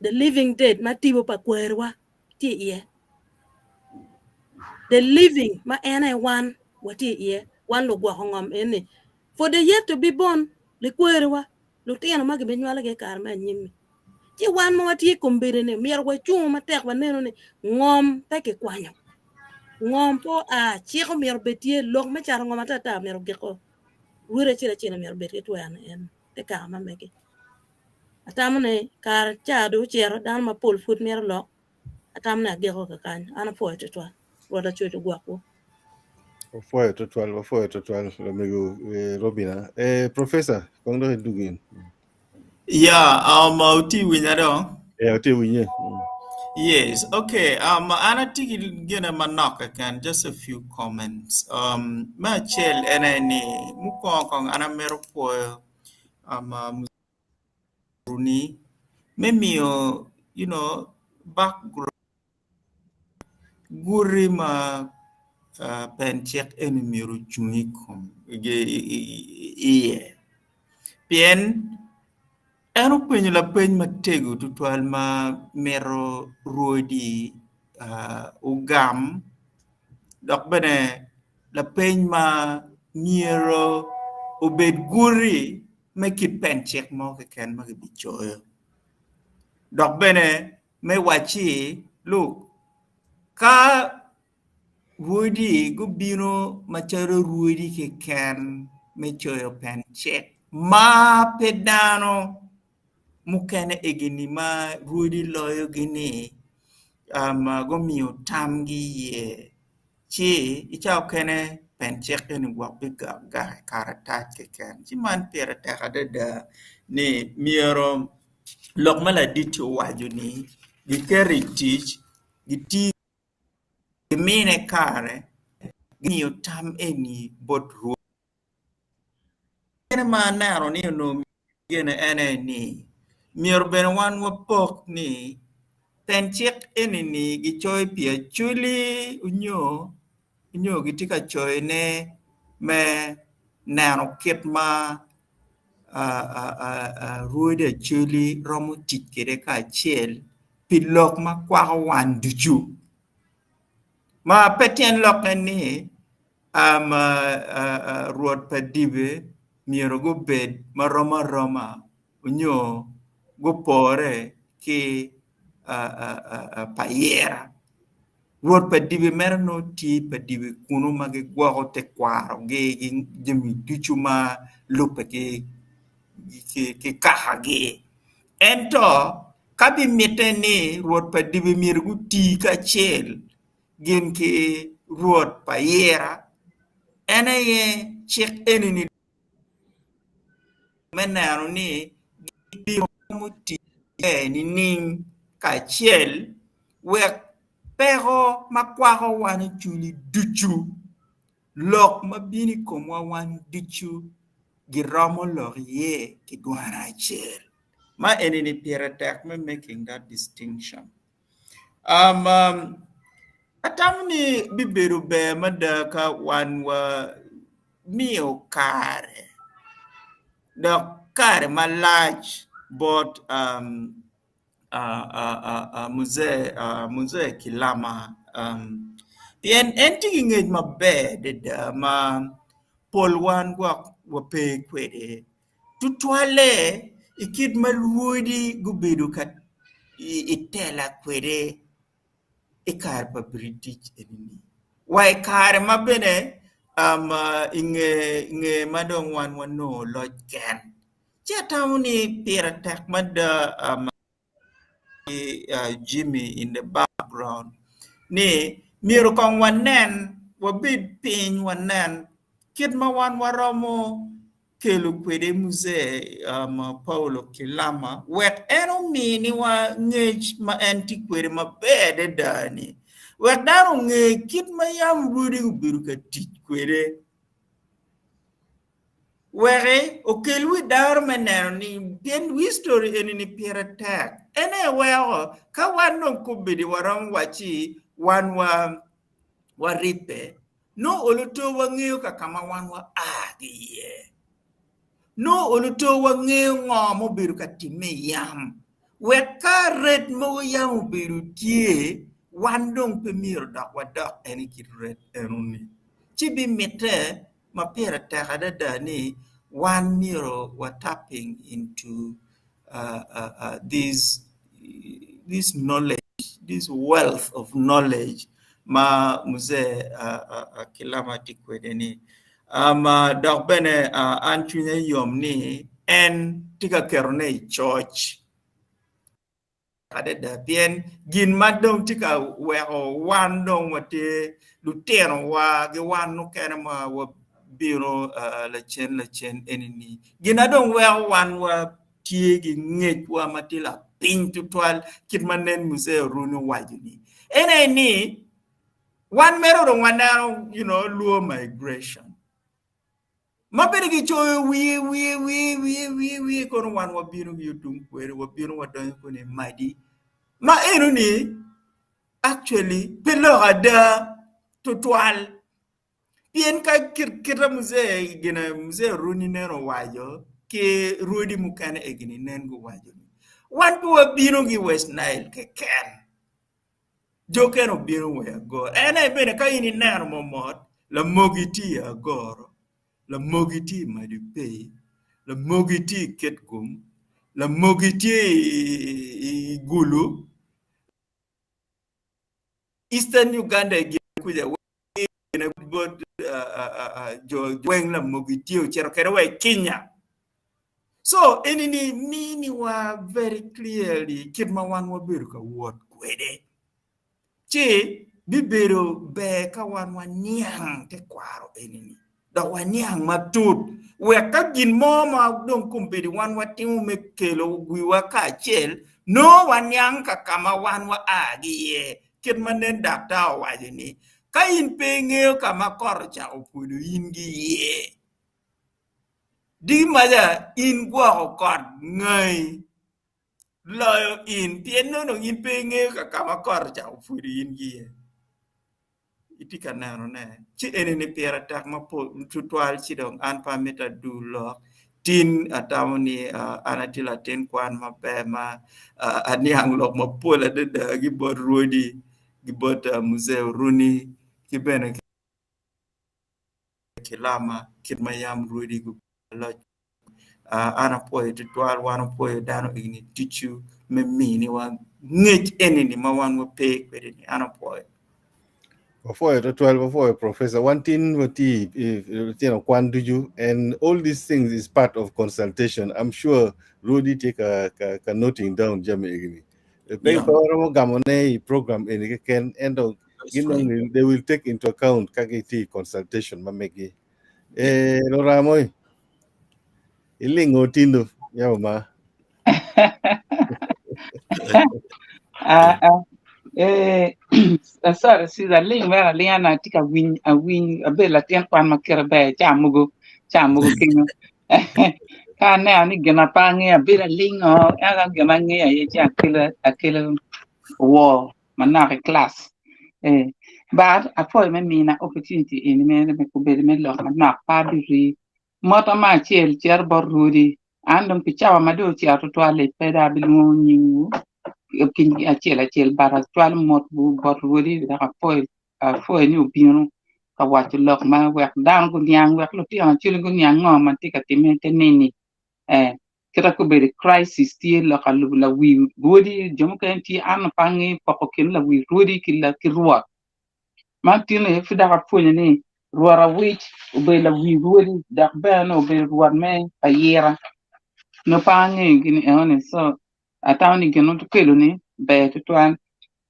the living dead ma tipo pa kwariwa tye iye, the living ma en aye wan watye iye, wan lugwoko ngom eni for the yet to be born likwariwa lutino ma gibinywalogi i kare me anyim-mi. Ci wan ma watye i kombeddi-ni myero wacungu matek wanenu ni ngom pe kikwanyo, ngom pe oa, cik omyero obed tye, lok me cato ngom atata myero ogiko, rwodi acel acel myero obed ki twero ni en te kaka ma megi. Atamo ni kare ca dong ocito dano mapol pud mito lok, atamo ni agiko kakany, an apwoyo tutwal, Rwot Lacwec ogwokwu. Wapwoyo tutwal, wapwoyo tutwal lamego eh, Robina. Eh, Professor, kong dok idug in. Yeah, uti winya dong. Eh, uti winye. Yes, okay. An atye ki gine manok keken, just a few comments. Me acel ene ni mukwongo kong an amito pwoyo ni me miyo you know background Guti ma pen cik eni myero ocung i kom iye pien En openyo lapeny matego tutwal ma mito rwodi ogam dok bene lapeny ma myero obed guti me kit pen cik mo keken ma kibicoyo. Dok bene me wacci look ka Rwodi gubino macalo rwodi keken me coyo pen cik ma pe dano mukene egini ma rwodi loyogi-ni gumiyo tamgi iye ci i cawa mukene pen cik eni gwok bigak i karatac keken ci man pire tek adada ni myero lok ma ladit-ti owaco-ni giket i tic giti Gimine kare, gimiyo tam eni bot Rwot. Gin ma aneno ni onongo gene en aye ni, myero bene wan wapok ni pen cik eni-ni gicoyo pi Acholi nyo nyo gitye ka coyone me neno kit ma rwodi Acholi romo tic kwede kacel pi lok ma kwako wan ducu. Ma pe tyen lokke ni rwot pa dibe myero gubed marom aroma nyo gupore ki pa ayira. Rwot pa dibe mere nongo tye pa dibe kunu ma gigwoko tekwarogi ki jami ducu ma lubbe ki kakagi. Ento, ka bimitte ni rwot pa dibe myero guti kacel gin ki rwot pa ayira, en aye cik eni-ni me neno ni giromo tic maber nining kacel wek peko ma kwako wan oculi ducu, lok ma bino i komwa wan ducu giromo lok iye ki dwan acel. Ma eni-ni pire tek me making that distinction. Um, um, atamo ni bibedo ber mada ka wan wamiyo kare dok kare malac bot um, uh, uh, uh, uh, Muzee, uh, Muzee Kilama um, pien en tye ki ngec maber adada ma pol wan gwok wape kwede. Tutwalle i kit ma lwodi gubedo ka i tela kwede i kare pa British eni-ni wa i kare ma bene i nge ma dong wan wanongo loc ken ci atamo ni pire tek mada Jimmy in the background ni myero kong wanen wabed piny wanen kit ma wan waromo kelo kwede Muzee Paulo Kilama wek en ominiwa ngec ma en tye kwede maber adada-ni wek dano onge kit ma yam rwodi obedo ka tic kwede. Weki okel wi dano me neno ni pien history eni-ni pire tek. En aye weko ka wan dong kobedi waromo wacci wan waribbe, nongo olo to wangeyo ka ka ma wan wa a ki iye. Nongo olo to wangeyo ngo ma obedo ka timme yam. Wek ka ret mogo yam obedo tye, wan dong pe myero dok wadok en i kit ret enoni. Ci bimitte ma pire tek adada ni wan myero wa tapping into this this knowledge, this wealth of knowledge ma Muzee Kilama tye kwede ni. Dok bene an cwinya yom ni en tye ka ketone i coc. Adada pien gin ma dong tye ka weko wan dong watye lutinowa ki wan mukene ma wabino lacen lacen eni-ni gin na dong weko wan watye ki ngecwa ma tye lapiny tutwal kit ma nen Muzee Oruni owaco-ni en aye ni wan mere dong waneno you know luo migration. Ma bene gicoyo wiye wiye wiye wiye wiye wiye kono wan wabino ki yo tung kwede wabino wadonyo kono i madi ma enoni actually pe lok ada tutwal pien ka kit kite muzee gine muzee Oruni nen owaco. Ki rwodi mukene egini nen guwaco ni wan pe wabino ki West Nile keken jo kene obino wa i Agoro. En aye bene ka in ineno momot lamogi tye i Agoro, lamogi tye i Madipei, lamogi tye i Kitgum, lamogi tye i Gulu, Eastern Uganda i gin kuca weng bot jo weng lamogi tye ocito kwede wa i Kenya. So eni ni miniwa very clearly kit ma wan wabedo ka wot kwede. Ci bibedo ber ka wan waniang tekwaro eni-ni dok waniang matut wek ka gin mo ma dong kombeddi wan watimo me kelo wiwa kacel, nongo waniang ka ka ma wan waa ki iye. Kit ma nen daktar owaco ni, ka in pe ingeyo ka ma kot ocako pwodo in ki iye, diki maca in gwoko kot ngai loyo in pien nongo dong in pe ingeyo ka ka ma kot ocako pwodo in ki iye. Itye ka nenone ci eni-ni pire tek mapol tutwal ci dong an pe amito adur lok tin atamo ni an atye latin kwan maber ma aniang lok mapol adada ki bot rwodi ki bot Muzee Oruni ki bene Kilama kit ma yam rwodi guloc An apwoyo tutwal wan opwoyo dano eni ducu me miniwa ngec eni-ni ma wan wape kwede-ni an apwoyo. Wapwoyo tutwal, wapwoyo Professor. Wan tin watye i lutino kwan ducu and all these things is part of consultation. I'm sure Rwodi tye ka, ka, ka noting down jami egini. Pe Yeah. pe waromo gamone i program eni keken ento That's gin right. dong they will take into account ka gitye i consultation ma megi. Eh, Loramo, ilingo tindo, yawa ma. Ah, ah. Eh, sorry, sis, aling mere alinga na atye ka winy, awiny, abedo latin kwan ma kite ber ca mogo, ca mogo kenyo. Ka aneno ni gin na pe angeyo, abedo alingo, ento gin ma angeyo aye ci akelo, akelo woo manok i class. Eh, but apwoyo me mina opportunity eni mere me kobedo me lok manok pe abiri. Mota me acel cito bot rwodi. An dong pi cawa ma dong ocito tutwal-li pe dong abilwongo nyingwu ki acel acel but acwalo motwu bot rwodi dok apwoyo apwoyo ni wubino ka waco lok ma wek dano guniang wek lutino acwali guniang ngo ma tye ka timme i te nini. Eh, Kit kobedo crisis tye lok alubo lawi rwodi jo mukene tye an pe angeyo poko kin lawi rwodi ki rwot man tye pud dok apwonyo ni rwot awic obedo lawi rwodi dok bene obedo rwot me ayira nongo pe angeyo gini enoni so atamo ni gin ma okelo ni ber tutwal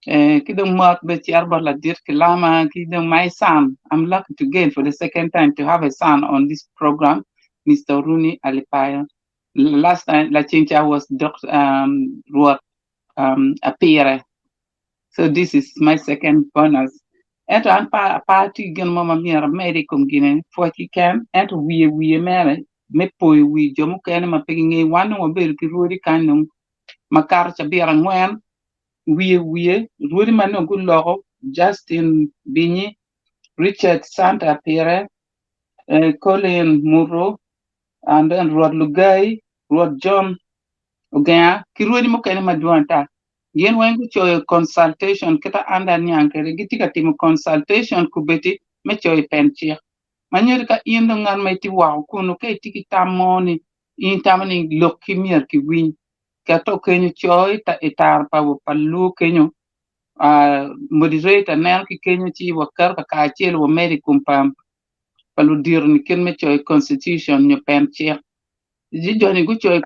ki dong mot bene cito bot ladit Kilama ki dong my son I'm lucky to gain for the second time to have a son on this program Mister Oruni Alipayo last time laceng ca was Dr. Um, Rwot um, Apire so this is my second bonus ento an pa pa atye ki gin mo ma myero amed i kom gine pwoc keken ento wiye wiye mere me poyo wi jo mukene ma pe gingeyo wan dong wabedo ki rwodi kany dong makato cabit angwen wiye wiye rwodi ma nongo guloko Justin Binyi, Richard Santa Apire, eh, Colin Muro, and then Rwot Lugai, Rwot John Ogenga, ki rwodi mukene madwong ata. Gin weng gucoyo consultation kita an dong aniang kwede gitye ka timo consultation kubedi me coyo pen cik. Ma nyuto ka in dong ngat ma itye woko kunu ka itye ki tam mo ni in itamo ni lokki myero kiwiny keto kenyo co i tara pa luo kenyo moderator neno ki kenyo ci waketo kakacel wamedo i kom pa ludito ni kit me coyo constitution nyo pen cik ci joni gucoyo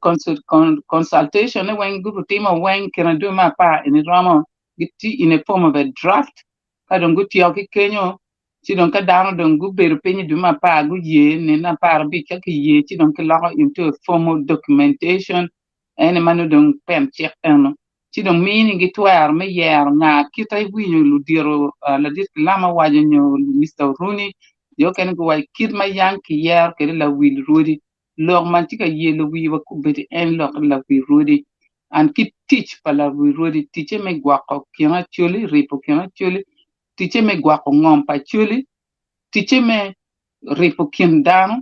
consultation ne weng gutimo weng kine dwe me apar eni romo gitye in a form of a draft ka dong gutyeko ki kenyo ci dong ka dano dong gubedo piny i dwe me apar guye nino 15 ka kiye ci dong kiloko into a formal documentation ene ma nongo dong pen cik eno ci dong minigi twero me yero nga kita iwinyo ludito ladit Kilama waco nyo Mister Oruni jo okene guwaco kit ma yang kiyero kwede lawil rwodi lok ma tye ka yelo wiwa kobedo en lok lawil rwodi and ki tic pa lawil rwodi ticce me gwoko kin acholi ripo kin acholi ticce me gwoko ngom pa Acholi, ticce me ripo kin dano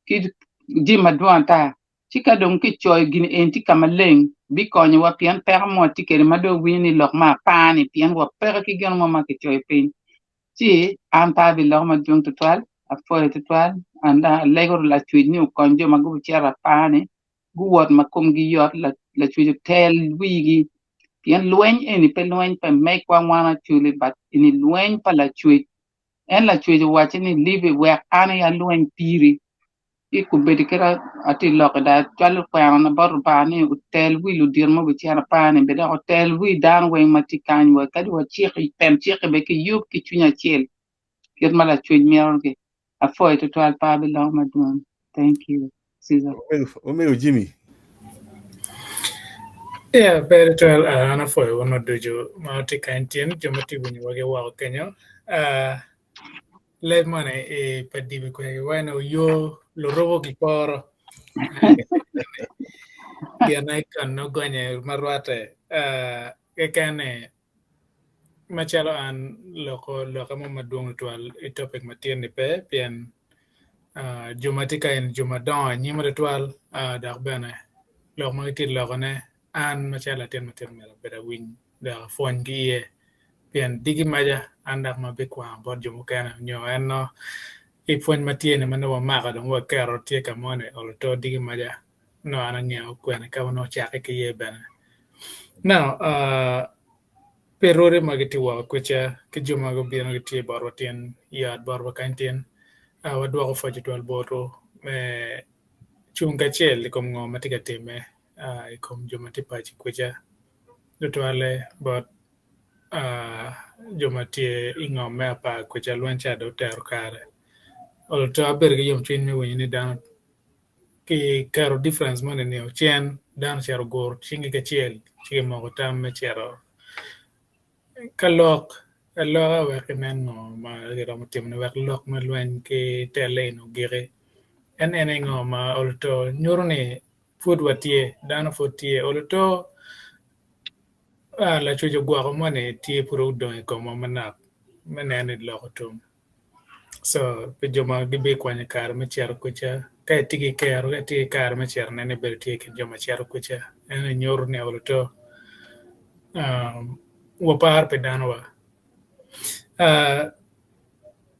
ki jami madwong ata. Ci ka dong kicoyo gin eni tye ka maleng, bikonyowa pien peko mo watye kwede ma dong wawinyo ni lok me apar-ni pien wapeke ki gin mo ma kicoyo piny. Ci an pe abiloko madwong tutwal, apwoyo tutwal, and alego Lacwec ni okony jo ma gubicito apar-ni guwot ma komgi yot, Lacwec otel wigi pien lweny eni pe lweny pa megwa wan Acholi but eni lweny pa Lacwec. En Lacwec owacce ni Libi wek an aye alweny piri. Ci kombeddi kit atye lok da acwalo kwena na bot Lubanga ni otel wi ludito ma obicito apar-ni bene dok otel wi dano weng ma tye kany wa kadi wa cik pen cik-ki bene kiyub ki cwiny acel kit ma Lacwec mito-gi. Apwoyo tutwal pe abiloko madwong. Thank you. Caesar. Omego Jimmy. Yeah, ber tutwal. An apwoyo wun ducu ma wutye kany tin, jo ma tye winyo wa ki woko kenyo. Leb moni i pa dibi kwegi wai ni oyo lurubo giporo. Gin icon nogonye ma rwatte keken ni macalo an loko lokke mo madwong tutwal i topic ma tye ni pe pien jo ma tye ka eni jo madongo anyim tutwal dok bene lok ma gitye lokone an macalo latin matino myero abed awiny dok apwony ki iye pien diki maca an dok ma abikwango bot jo mukene nyo en nongo ki pwony ma tye ni ma nongo wamako dong waketo tye ka mo ni olo to diki maca nongo an angeyo kwene ka nongo ocakke ki iye bene. Now pi rwodi ma gitye woko kwica ki jo ma gubino gitye botwa tin i ot botwa kany tin wadwoko pwoc tutwal botwu me cung kacel i kom ngo ma tye ka timme i kom jo ma tye paci kwica tutwalle bot jo ma tye i ngom me apar kwica lweny ca dong otero kare. Olo to abedo ki yomcwiny me winyo ni dano ki keto difference moni ni cen dano ocito oguro cingi kacel ci kimoko tam me cito ka lok aloka wek inen ngo ma kiromo timone wek lok me lweny ki telle eni ogiki. En ene ngo ma olo to nyuto ni pud watye dano pud tye olo to lacwec ogwoko moni tye pud odong i komwa manok me neno ni lok otum. So pi jo ma gibikwanyo kare me cito kwica ka itye ki kero ka itye ki kare me cito nen ni ibedo tye i kin jo ma cito kwica eno nyuto ni olo to waparo pi danowa.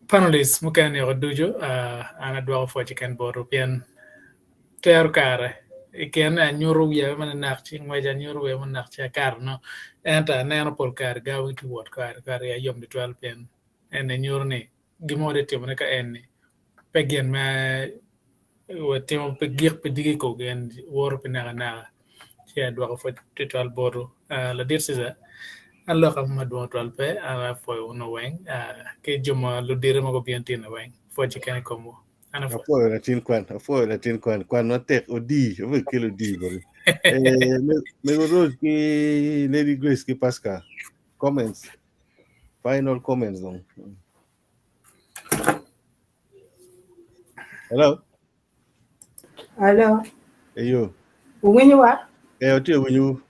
Panelists mukene ni woko ducu an adwoko pwoc keken botwu pien tero kare i kine anyuto wiya manok ci ngweca anyuto wiya manok ci akato nongo ento aneno pol kare gawa tye wot kare kare iya yom tutwal pien en nyuto ni gin mo watye ka timone ka en-ni pe gin ma watimo pe gik pi diki ko gin woto pi nakanaka ci adwoko pwoc tutwal botwu. Ladit Cecar an loka mo madwong tutwal pe an apwoyo wun weng ki jo ma ludite ma gubino tino weng pwoc keken i komwu. An apwoyo. Apwoyo latin kwan, apwoyo latin kwan, kwan matek odi, obedo kelo odi boti. Eh, Mego Rose ki Lady Grace ki Pascal, comments. Final comments dong. Hello? Hello. Eyo. Uwinyo wa? Eh, otye winyo.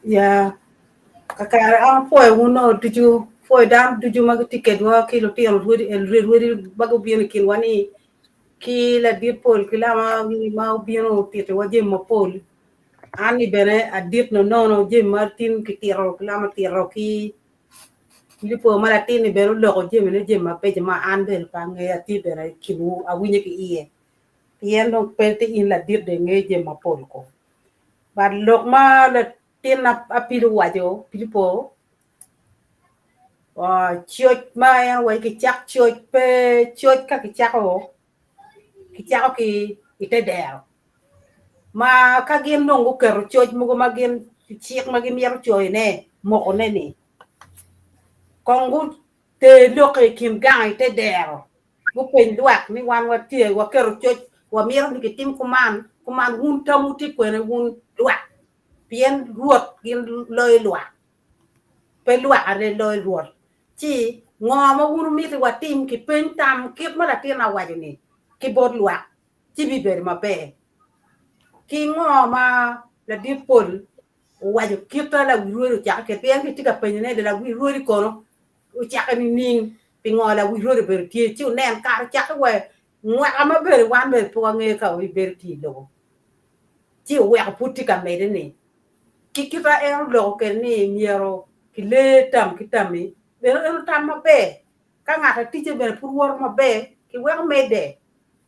Ya. Kakare an apwoyo wun o ducu, pwoyo dano ducu ma gitye kedwa ki lutino rwodi, rwodi ma gubino i kinwa ni ki ladit pol ki lama ma obino otitiwa jami mapol. An ni bene adit nonono jami ma tin kitito ki lama tito ki Pilipo ma latin-ni bene oloko jamine jami mabeco ma an bene pe angeyo, atye bene i kinwu, awinyo ki iye, pien dong pe tye in ladit dong ingeyo jami mapol ko. But lok ma latin apilo owaco, Pilipo, coc ma en owaco kicak coc pe coc ka kicako, kicako ki i te dero. Ma ka gin dong guketo coc mogo ma gin cik ma gimito coyone, mokone-ni, kong guter lokke i kin gang i te dero, gupeny lwak ni wan watye, waketo coc, wamito ni kitim kuman, kuman, wun tamwu tye kwene wun lwak? Pien Rwot gin loyo lwak, pe lwak aye loyo Rwot. Ci ngo ma wun wumiti watim? Kipeny tam kit ma latin-na owaco-ni ki bot lwak. ci bibedo maber. Ki ngo ma ladit pol owaco kita lawi rwodi ocake kwede? Pien kitye ka penyo ne lawi rwodi kono ocake nining? Pingo lawi rwodi obedo tye? Ci wunen kare ocake wa mwaka ma bene wan bene pe wangeyo ka wabibedo tye i lobo. Ci oweko pud tye ka medde ni ki kita en oloko kwede ni myero kilee tam ki tammi bene en otam maber. Ka ngat a ticce bene pud woto maber kiweko medde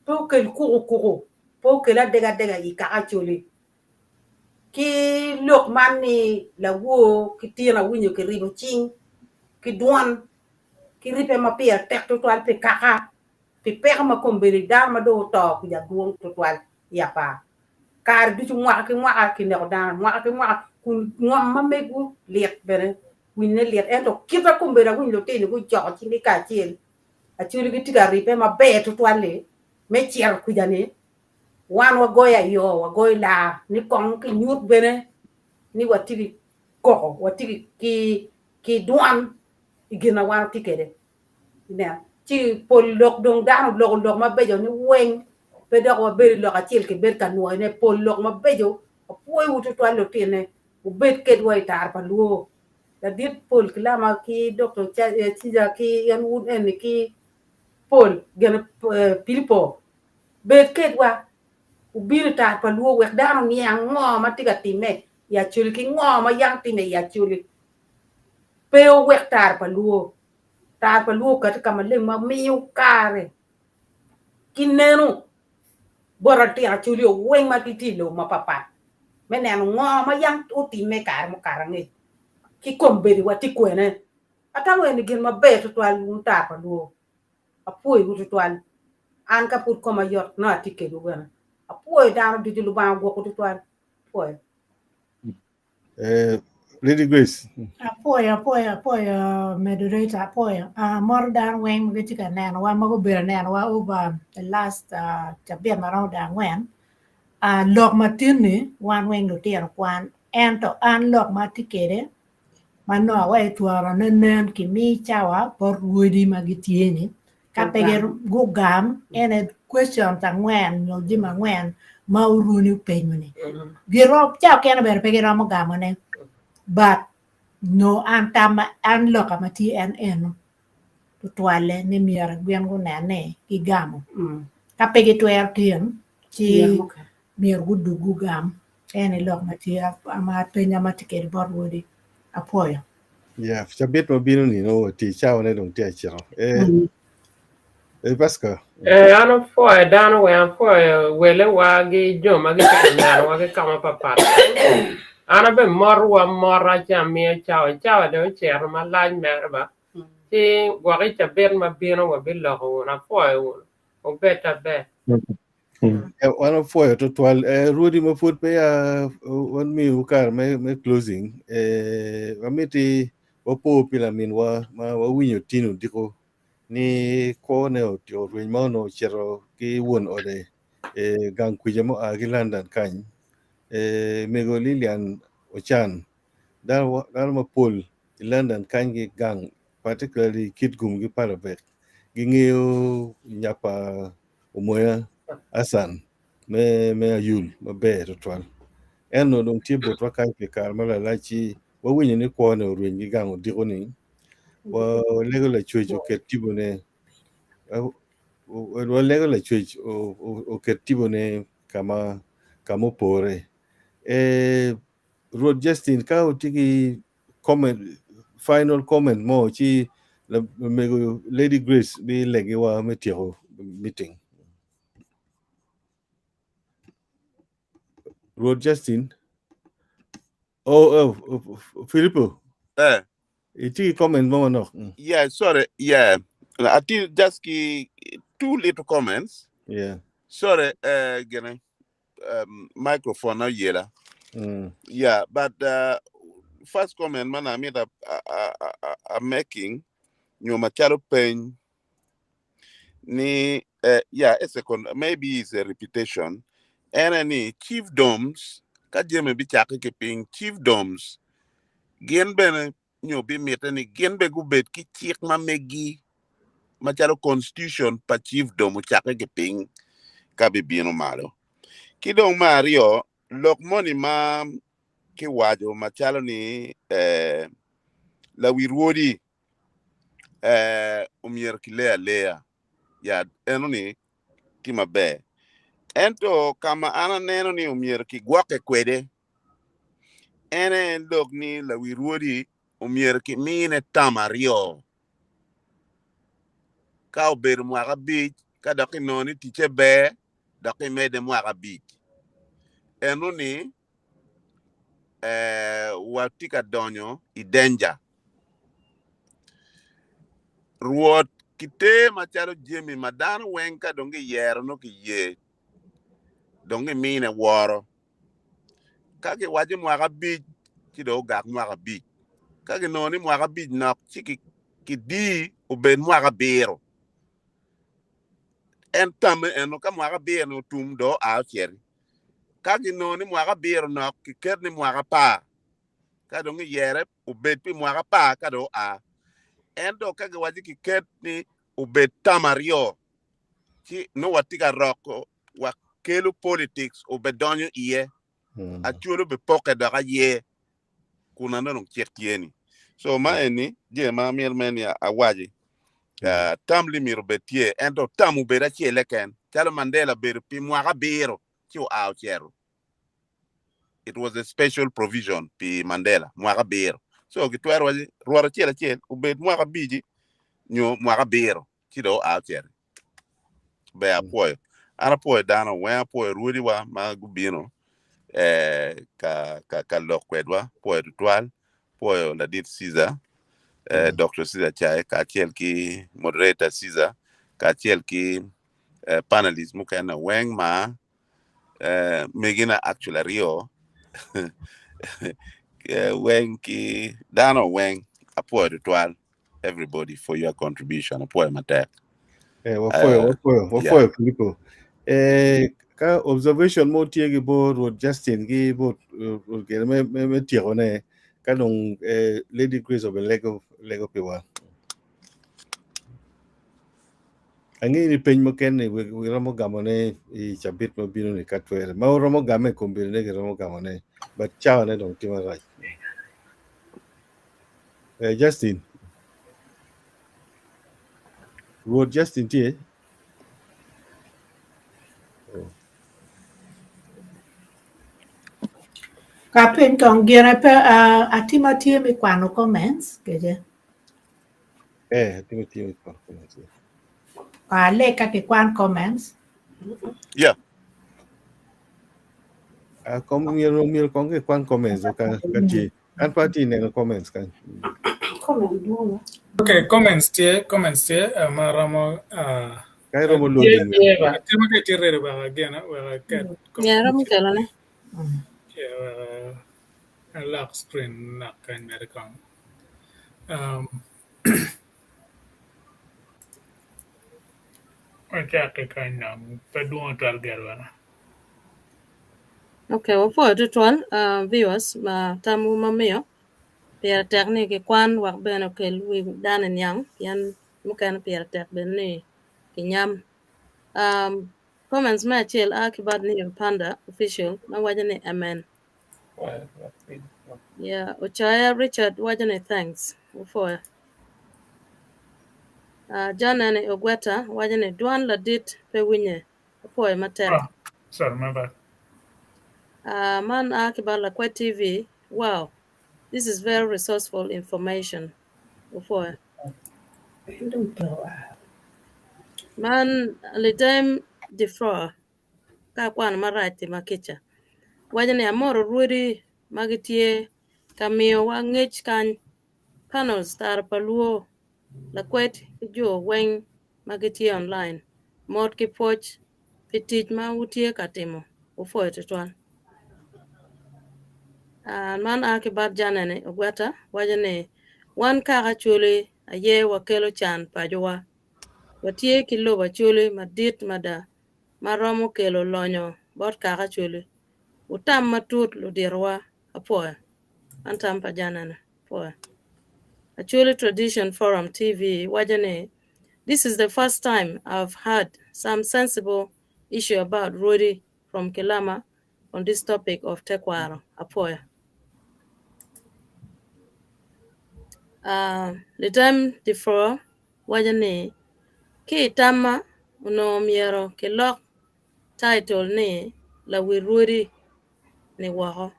pe okel kuku kuku pe okel adega adega i kaka Acholi. Ki lok man ni lawor ki tyen awinyo kiribo cing ki dwon ki ribbe ma pire tek tutwal pi kaka pi peko ma kombeddi dano ma dong oto kuca dwong tutwal i apar. Kare ducu mwaka ki mwaka kineko dano mwaka ki mwaka kun ngom ma megwu lit bene winyne lit ento kit ma kombeddi awinyo lutino gucoko cinggi kacel Acholi gitye ka ribbe maber tutwal-li me cito kuca-ni wan wagoyo ayo wagoyo laa ni kong kinyut bene ni watye ki koko watye ki dwon i gin ma wan watye kwede. Ineno? Ci pol lok dong dano oloko lok mabeco ni weng pe dok wabedo i lok acel kibed ka nwoyone pol lok mabeco apwoyowu tutwal lutine wubed kedwa i tara pa lwor. Ladit Paul Kilama ki Doktor Ciza ki en wun eni ki Paul gin Pilipo bed kedwa wubin i tar pa lwor wek dano oniang ngo ma tye ka timme i Acholi ki ngo ma yam timme i Acholi. Pe wuwek tar pa lwor. Tar pa lwor okati ka maleng ma miyo kare ki neno bot litino Acholi weng ma gitye i lobo mapatpat me neno ngo ma yam otimme i kare mukato angec ki kombeddi wa tye kwene. Atamo eni gin maber tutwal wun tar pa lwor. Apwoyowu tutwal. An ka pud koma yot nongo atye kedwu bene. Apwoyo dano ducu Lubanga ogwokwu tutwal. Apwoyo. Eh, Lady Grace. Apwoyo, apwoyo, apwoyo, moderator, apwoyo. Uh, moro dano weng ma gitye ka nenowa, ma gubedo nenowa over the last uh, cabit ma romo dong angwen. Uh, lok ma tin-ni wan weng lutino kwan, ento an lok ma atye kwede ma nongo aweyo twero ne nen kimi cawa bot rwodi ma gitye ni ka pe gugam ene questions angwen nyo jami angwen ma oruni openyo ni girom ca okene bene pe giromo gamo ne but no an tam an loka ma tye en eno tutwalle ni myero gin gunen ni gigamo ka pe gitwero tin ci myero gudug gugam en aye lok ma tye ma penya ma tye kwede bot wodi apwoyo. Yeah, cabit ma bino ni no ti cawa ne dong tye acito. Eh, eh Pascal. Eh, an apwoyo dano weng apwoyo welewa ki jo ma gitye ka nenowa ki ka mapapat. An abe motowa mota ci amiyo cawa, cawa dong ocito malac mere ba. Ci gwok i cabit ma bino wabiloko wunu. Apwoyo wunu. Wubed aber. Eh, wan opwoyo tutwal. Eh, Rwodi ma pud peya wan miyowu kare me, me closing, eh, wamiti wapo pi laminwa ma wawinyo tin odiko ni kwone otyeko rweny ma onongo ocito ki won ode eh, gang kwica ma oa ki London kany. Eh, mego Lilian Ocan, dano, dano mapol i London kany ki gang, particularly Kitgum ki Palabek, gingeyo nyapa Omoya Hassan me me Ayul maber tutwal. En onongo dong tye botwa kany pi kare ma lalac-ci wawinyo ni kwone orweny ki gang odiko ni walego Lacwec oket tipone walego Lacwec oket tipone ka ma ka ma opore. Eh, Rwot Justin ka wutye ki comment final comment mo ci lamego Lady Grace bilegiwa me tyeko meeting. Rwot Justin. Oh, oh, oh Filippo. Eh. Itye ki comment mo manok. Yeah, sorry. Yeah. I think just ki two little comments. Yeah. Sorry, gene. Microphone oyela. Yeah, but first comment man amita I'm making nyo macalo peny ni yeah, a second maybe it's a repetition. Ene ni chiefdoms ka jami bicake ki piny chiefdoms gin bene nyo bimitte ni gin be gubed ki cik ma megi macalo constitution pa chiefdom ocake ki piny ka bibino malo. Ki dong me aryo, lok moni ma kiwaco macalo ni eh, lawi rwodi eh, omyero kilee aleya ya eno ni tye maber. Ento ka ma an aneno ni omyero kigwokke kwede en aye lok ni lawi rwodi omyero kimine tam aryo. Ka obedo mwaka abic, ka dok inongo ni ticce ber, dok imedde mwaka abic. Eno-ni eh, watye ka donyo i danger. Rwot kiter macalo jami ma dano weng ka dong giyero nongo kiye dong gimine woro. Ka giwaco mwaka abic ci dong ogak mwaka abic. Ka ginongo ni mwaka abic nok ci kidii obed mwaka abiro. En tamme eno ka mwaka abiro-ni otum dong oa ociti. Ka ginongo ni mwaka abiro nok kiket ni mwaka apar. Ka dong giyere obed pi mwaka apar ka dong oa. Ento ka giwaco kiket ni obed tam aryo ci nongo watye ka roko wa kelo politics obedonyo iye. Acholi obepoke dok aye kun anongo dong cik tye ni. So ma eni jami ma amito mere ni awaci uh, tam li myero obed tye ento tam obed acel keken calo Mandela obedo pi mwaka abiro ci oa ocito. It was a special provision pi Mandela mwaka abiro. So gitwero waci rwot acel acel obed mwaka abici nyo mwaka abiro ci dong oa ocito. Ber apwoyo. An apwoyo dano weng apwoyo rwodiwa ma gubino eh, ka, ka, ka lok kwedwa apwoyo tutwal apwoyo ladit Caesar eh, Dr. Caesar Chai kacel ki moderator Caesar kacel ki eh, panelist mukene weng ma eh, megina actually aryo eh, weng ki dano weng apwoyo tutwal everybody for your contribution apwoyo matek. Eh, wafoyo, wafoyo, Yeah. wafoyo Filipo. Eh, ka observation mo tye gi bo Rwot Justin gi bo Rwot gene me, me, me tyeko ne, ka dong eh, Lady Grace obe lego, lego piwa. Angeyo ni peny mukene wi wi romo gamo ne i cabit ma bino ni ka twere. Ma oromo game i kom bino ne giromo gamo ne, but cawa ne dong tye marac. Eh, Justin. Rwot Justin tye? Oh. Ka piny kong gire pe uh, atima tye me kwano comments keje. Eh, atima tye me kwano comments. Yeah. Uh, lek ka kikwan comments. Yeah. Uh, kom myero myero kong kikwan comments o ka ka tye. An pe atye neno comments kany. Comment dwong. Okay, comments tye, comments tye uh, ma romo uh, Ka iromo Tye loading. tye ba. Atimo ka itye ready wek agena wek aket Yeah, romo kelone. Yeah, wek alok screen nok kany mere kong. Wacak ki kany dong pe dwong twal gerwa. Okay, wapwoyo tutwal uh, viewers ma tamwu ma miyo pire tek ni kikwan wek bene okel wi dano iniang pien mukene pire tek bene ni kinyam. Um, comments me acel a ki bot Neo Panda official ma waco ni amen. Yeah, Ochaya Richard waco ni thanks. Wapwoyo. Uh, John Eni Ogweta waco ni dwan ladit pe winye. Apwoyo matek. Oh, sorry, my bad. Man a ki bot Lakwed TV. Wow, this is very resourceful information. Wapwoyo. Man Lidem Defroa ka akwano marac tima kica. Waco ni amoro rwodi ma gitye ka miyowa ngec kany panels tara pa luo lakwed ki jo weng ma gitye online. Mot ki pwoc pi tic ma wutye ka timo. Wupwoyo tutwal. Uh, man a ki bot Janene Ogweta waco ni wan kaka Acholi aye wakelo can pacowa. Watye ki lobo Acholi madit mada ma romo kelo lonyo bot kaka Acholi. Wutam matut luditowa. Apwoyo. Man tam pa Janene. Apwoyo. Acholi Tradition Forum TV waco ni this is the first time I've heard some sensible issue about Rwodi from Kilama on this topic of tekwaro. Apwoyo. Uh, Lidem Difro waco ni ki i tamma onongo myero kilok title ni lawi rwodi ni woko.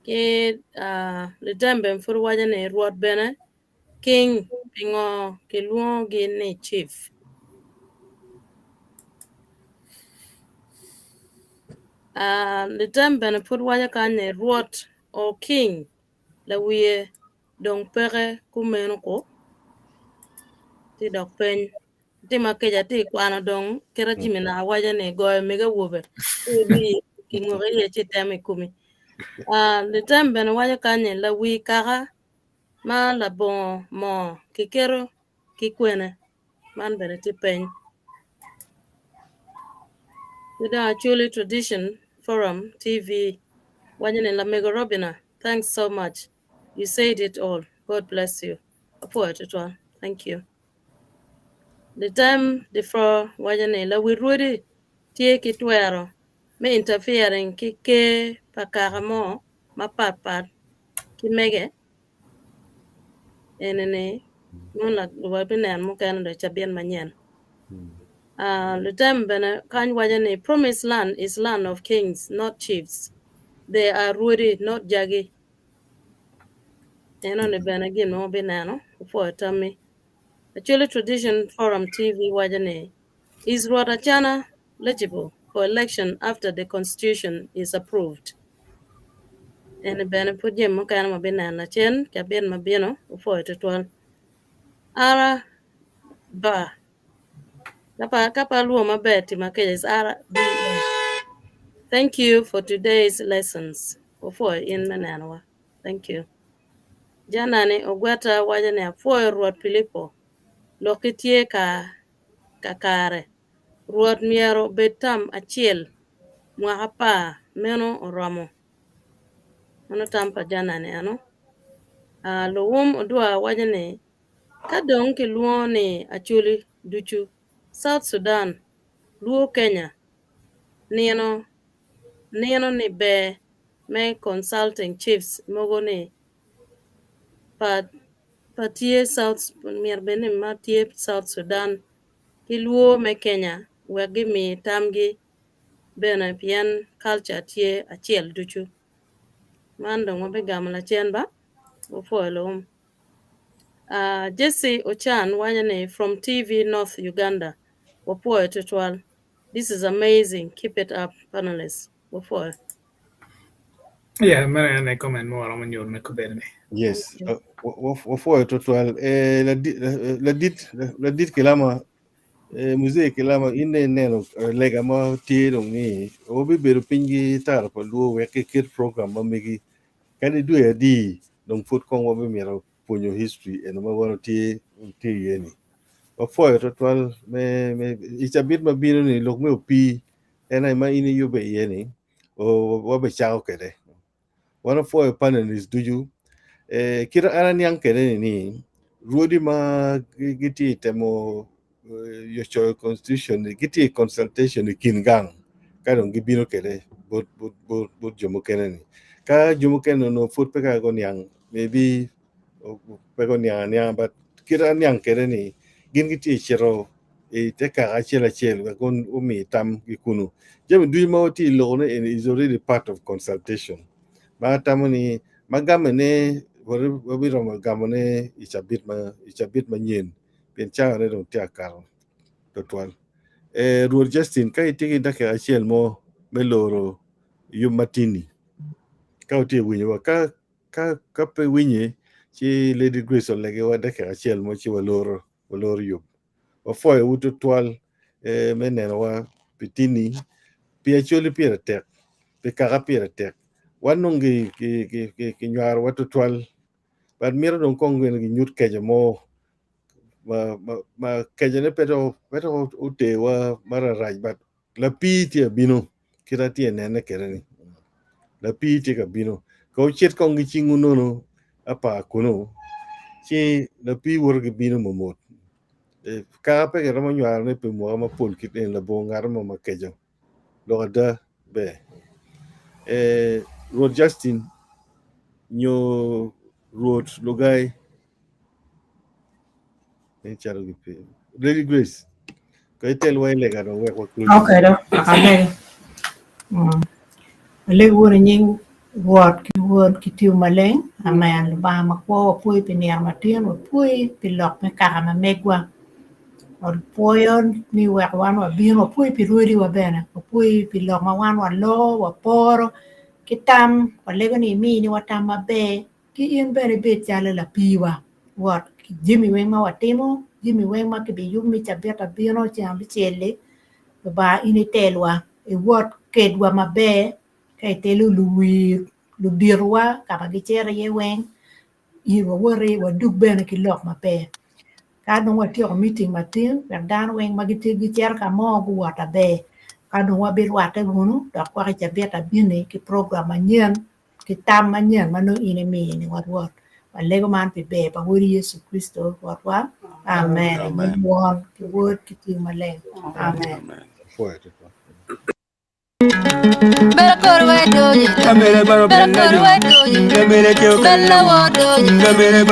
Ki uh, Ludembe pud waco ni Rwot bene king pingo kilwongogi ni chief. Uh, Ludem bene pud waco kany ni Rwot or king lawiye dong peke kumeno ko. Ti dok peny. Tima keca ti kwano dong kita jimi naka waco ni goyo mege awobe. Ti kinguko iye ci temo i komi. Uh, Lutem bene waco kany ni lawi kaka ma labongo moo kiketo ki kwene. Man bene tye peny. Ki dong Acholi Tradition Forum TV waco ni Lamego Robina, thanks so much. You said it all. God bless you. Apwoyo tutwal. Thank you. Litem Difro waco ni lawi rwodi tye ki twero me interfering ki ker pa kaka mo mapat pat ki mege. Eni ni nongo wabineno mukene dong i cabit manyen. Uh, Lutem bene kany waco ni promised land is land of kings not chiefs. They are rwodi not jagi. Eno ni bene gin ma wabineno opwoyo tammi. Acholi Tradition Forum TV waco ni is Rwot Acana eligible for election after the constitution is approved? Eni bene pud jami mukene ma bineno lacen cabit ma bino opwoyo tutwal. Ara ba ka pa alwongo maber tima keca is ara B A. Thank you for today's lessons. Opwoyo in me nenowa. Thank you. Janani Ogweta waco ni apwoyo Rwot Pilipo. Lokki tye ka kakare. Rwot myero obed tam acel mwaka apar meno oromo. Meno tam pa Janani eno. Uh, Luwum Odwa waco ni ka dong kilwongo ni Acholi ducu, South Sudan, Luo Kenya, nino nino ni ber me consulting chiefs mogo ni pa pa tye South myero bed ni ma tye South Sudan ki Luo me Kenya wek gimi tamgi bene pien culture tye acel ducu. Man dong wabigamo lacen ba wapwoyo luwum. Uh, Jesse Ochan waco ni from TV North Uganda wapwoyo tutwal. This is amazing. Keep it up, panelists. Wapwoyo. Yeah, meno en aye comment mo waromo nyuto me kobedi ni. Yes, wapwoyo tutwal. Eh, ladit ladit Kilama eh, Muzee Kilama in dong ineno lega ma tye dong ni wabibedo piny ki tara pa luo wek kiket program ma megi kadi dwe adi dong pud kong wabimito pwonyo history eno ma wan tye tye iye ni. Wapwoyo tutwal me me i cabit ma bino ni lok me opii en aye ma in iyube iye ni wabicako kwede. Wan wapwoyo panelists ducu. Eh, kit an aniang kwede ni ni rwodi ma gitye i temo yo coyo constitution ni gitye i consultation i kin gang ka dong gibino kwede bot bot bot bot jo mukene ni. Ka jo mukene onongo pud pe ka guniang maybe pe guniang anianga but kit aniang kwede ni gin gitye i cito i te kaka acel acel wek omi tam ki kunu. Jami ducu ma watye i loko ni is already part of consultation. Ma atamo ni ma gamene wabiromo gamone i cabit ma i cabit manyen pien cawane dong tye akato tutwal. Eh, Rwot Justin ka itye ki dakika acel mo me loro yub matini ka wutye winyowa ka ka ka pe winye ci Lady Grace olegiwa dakika acel mo ci waloro waloro yub. Wapwoyowu tutwal eh, me nenowa pi tini pi Acholi pire tek pi kaka pire tek wan dong kinywaro tutwal but mito dong kong gin ginyut keco mo ma ma ma kecone pe dong pe dong oterwa mararac but lapii tye ka bino kit atye ka nene kwede ni lapii tye ka bino ka wucit kong ki cingwu nono apar kunu ci lapii woto ki bino momot kaka pe kiromo nywaro pi mwaka mapol kit eni labongo ngat mo ma keco lok ada ber Rwot Justin nyo Rwot Lugai Lady Grace. Ko itel wa i lega dong wek wa close. Okay do, alego. Alego wunu i nying Rwot ki Wod ki Tipo Maleng. Amen. Lubanga makwo wapwoyi pi nino matin, wapwoyi pi lok me kaka ma megwa. Wapwoyo ni wek wan wabino, wapwoyi pi rwodiwa bene, wapwoyi pi lok ma wan waloko, waporo ki tam, walego ni iminiwa tam maber ki in bene ibed calo lapiwa. Rwot, jami weng ma watimo, jami weng ma kibiyubo me cabit abino ceng abicel-li, Lubanga in itelwa, iwot kedwa maber ka itelo luwir, luditowa ka ma gicito iye weng, in wawoti wadug bene ki lok maber. Ka dong watyeko meeting matin, wek dano weng ma gitye gicito ka mo guwot aber. Ka dong wabirwatte wunu dok gwok i cabit abino-ni ki program manyen ki tam manyen ma nongo in iminiwa Rwot. Walego man pi ber pa Wodi Yecu Kricito Rwotwa. Amen. I nying Won ki Wod ki Cwiny Maleng. Amen. Bella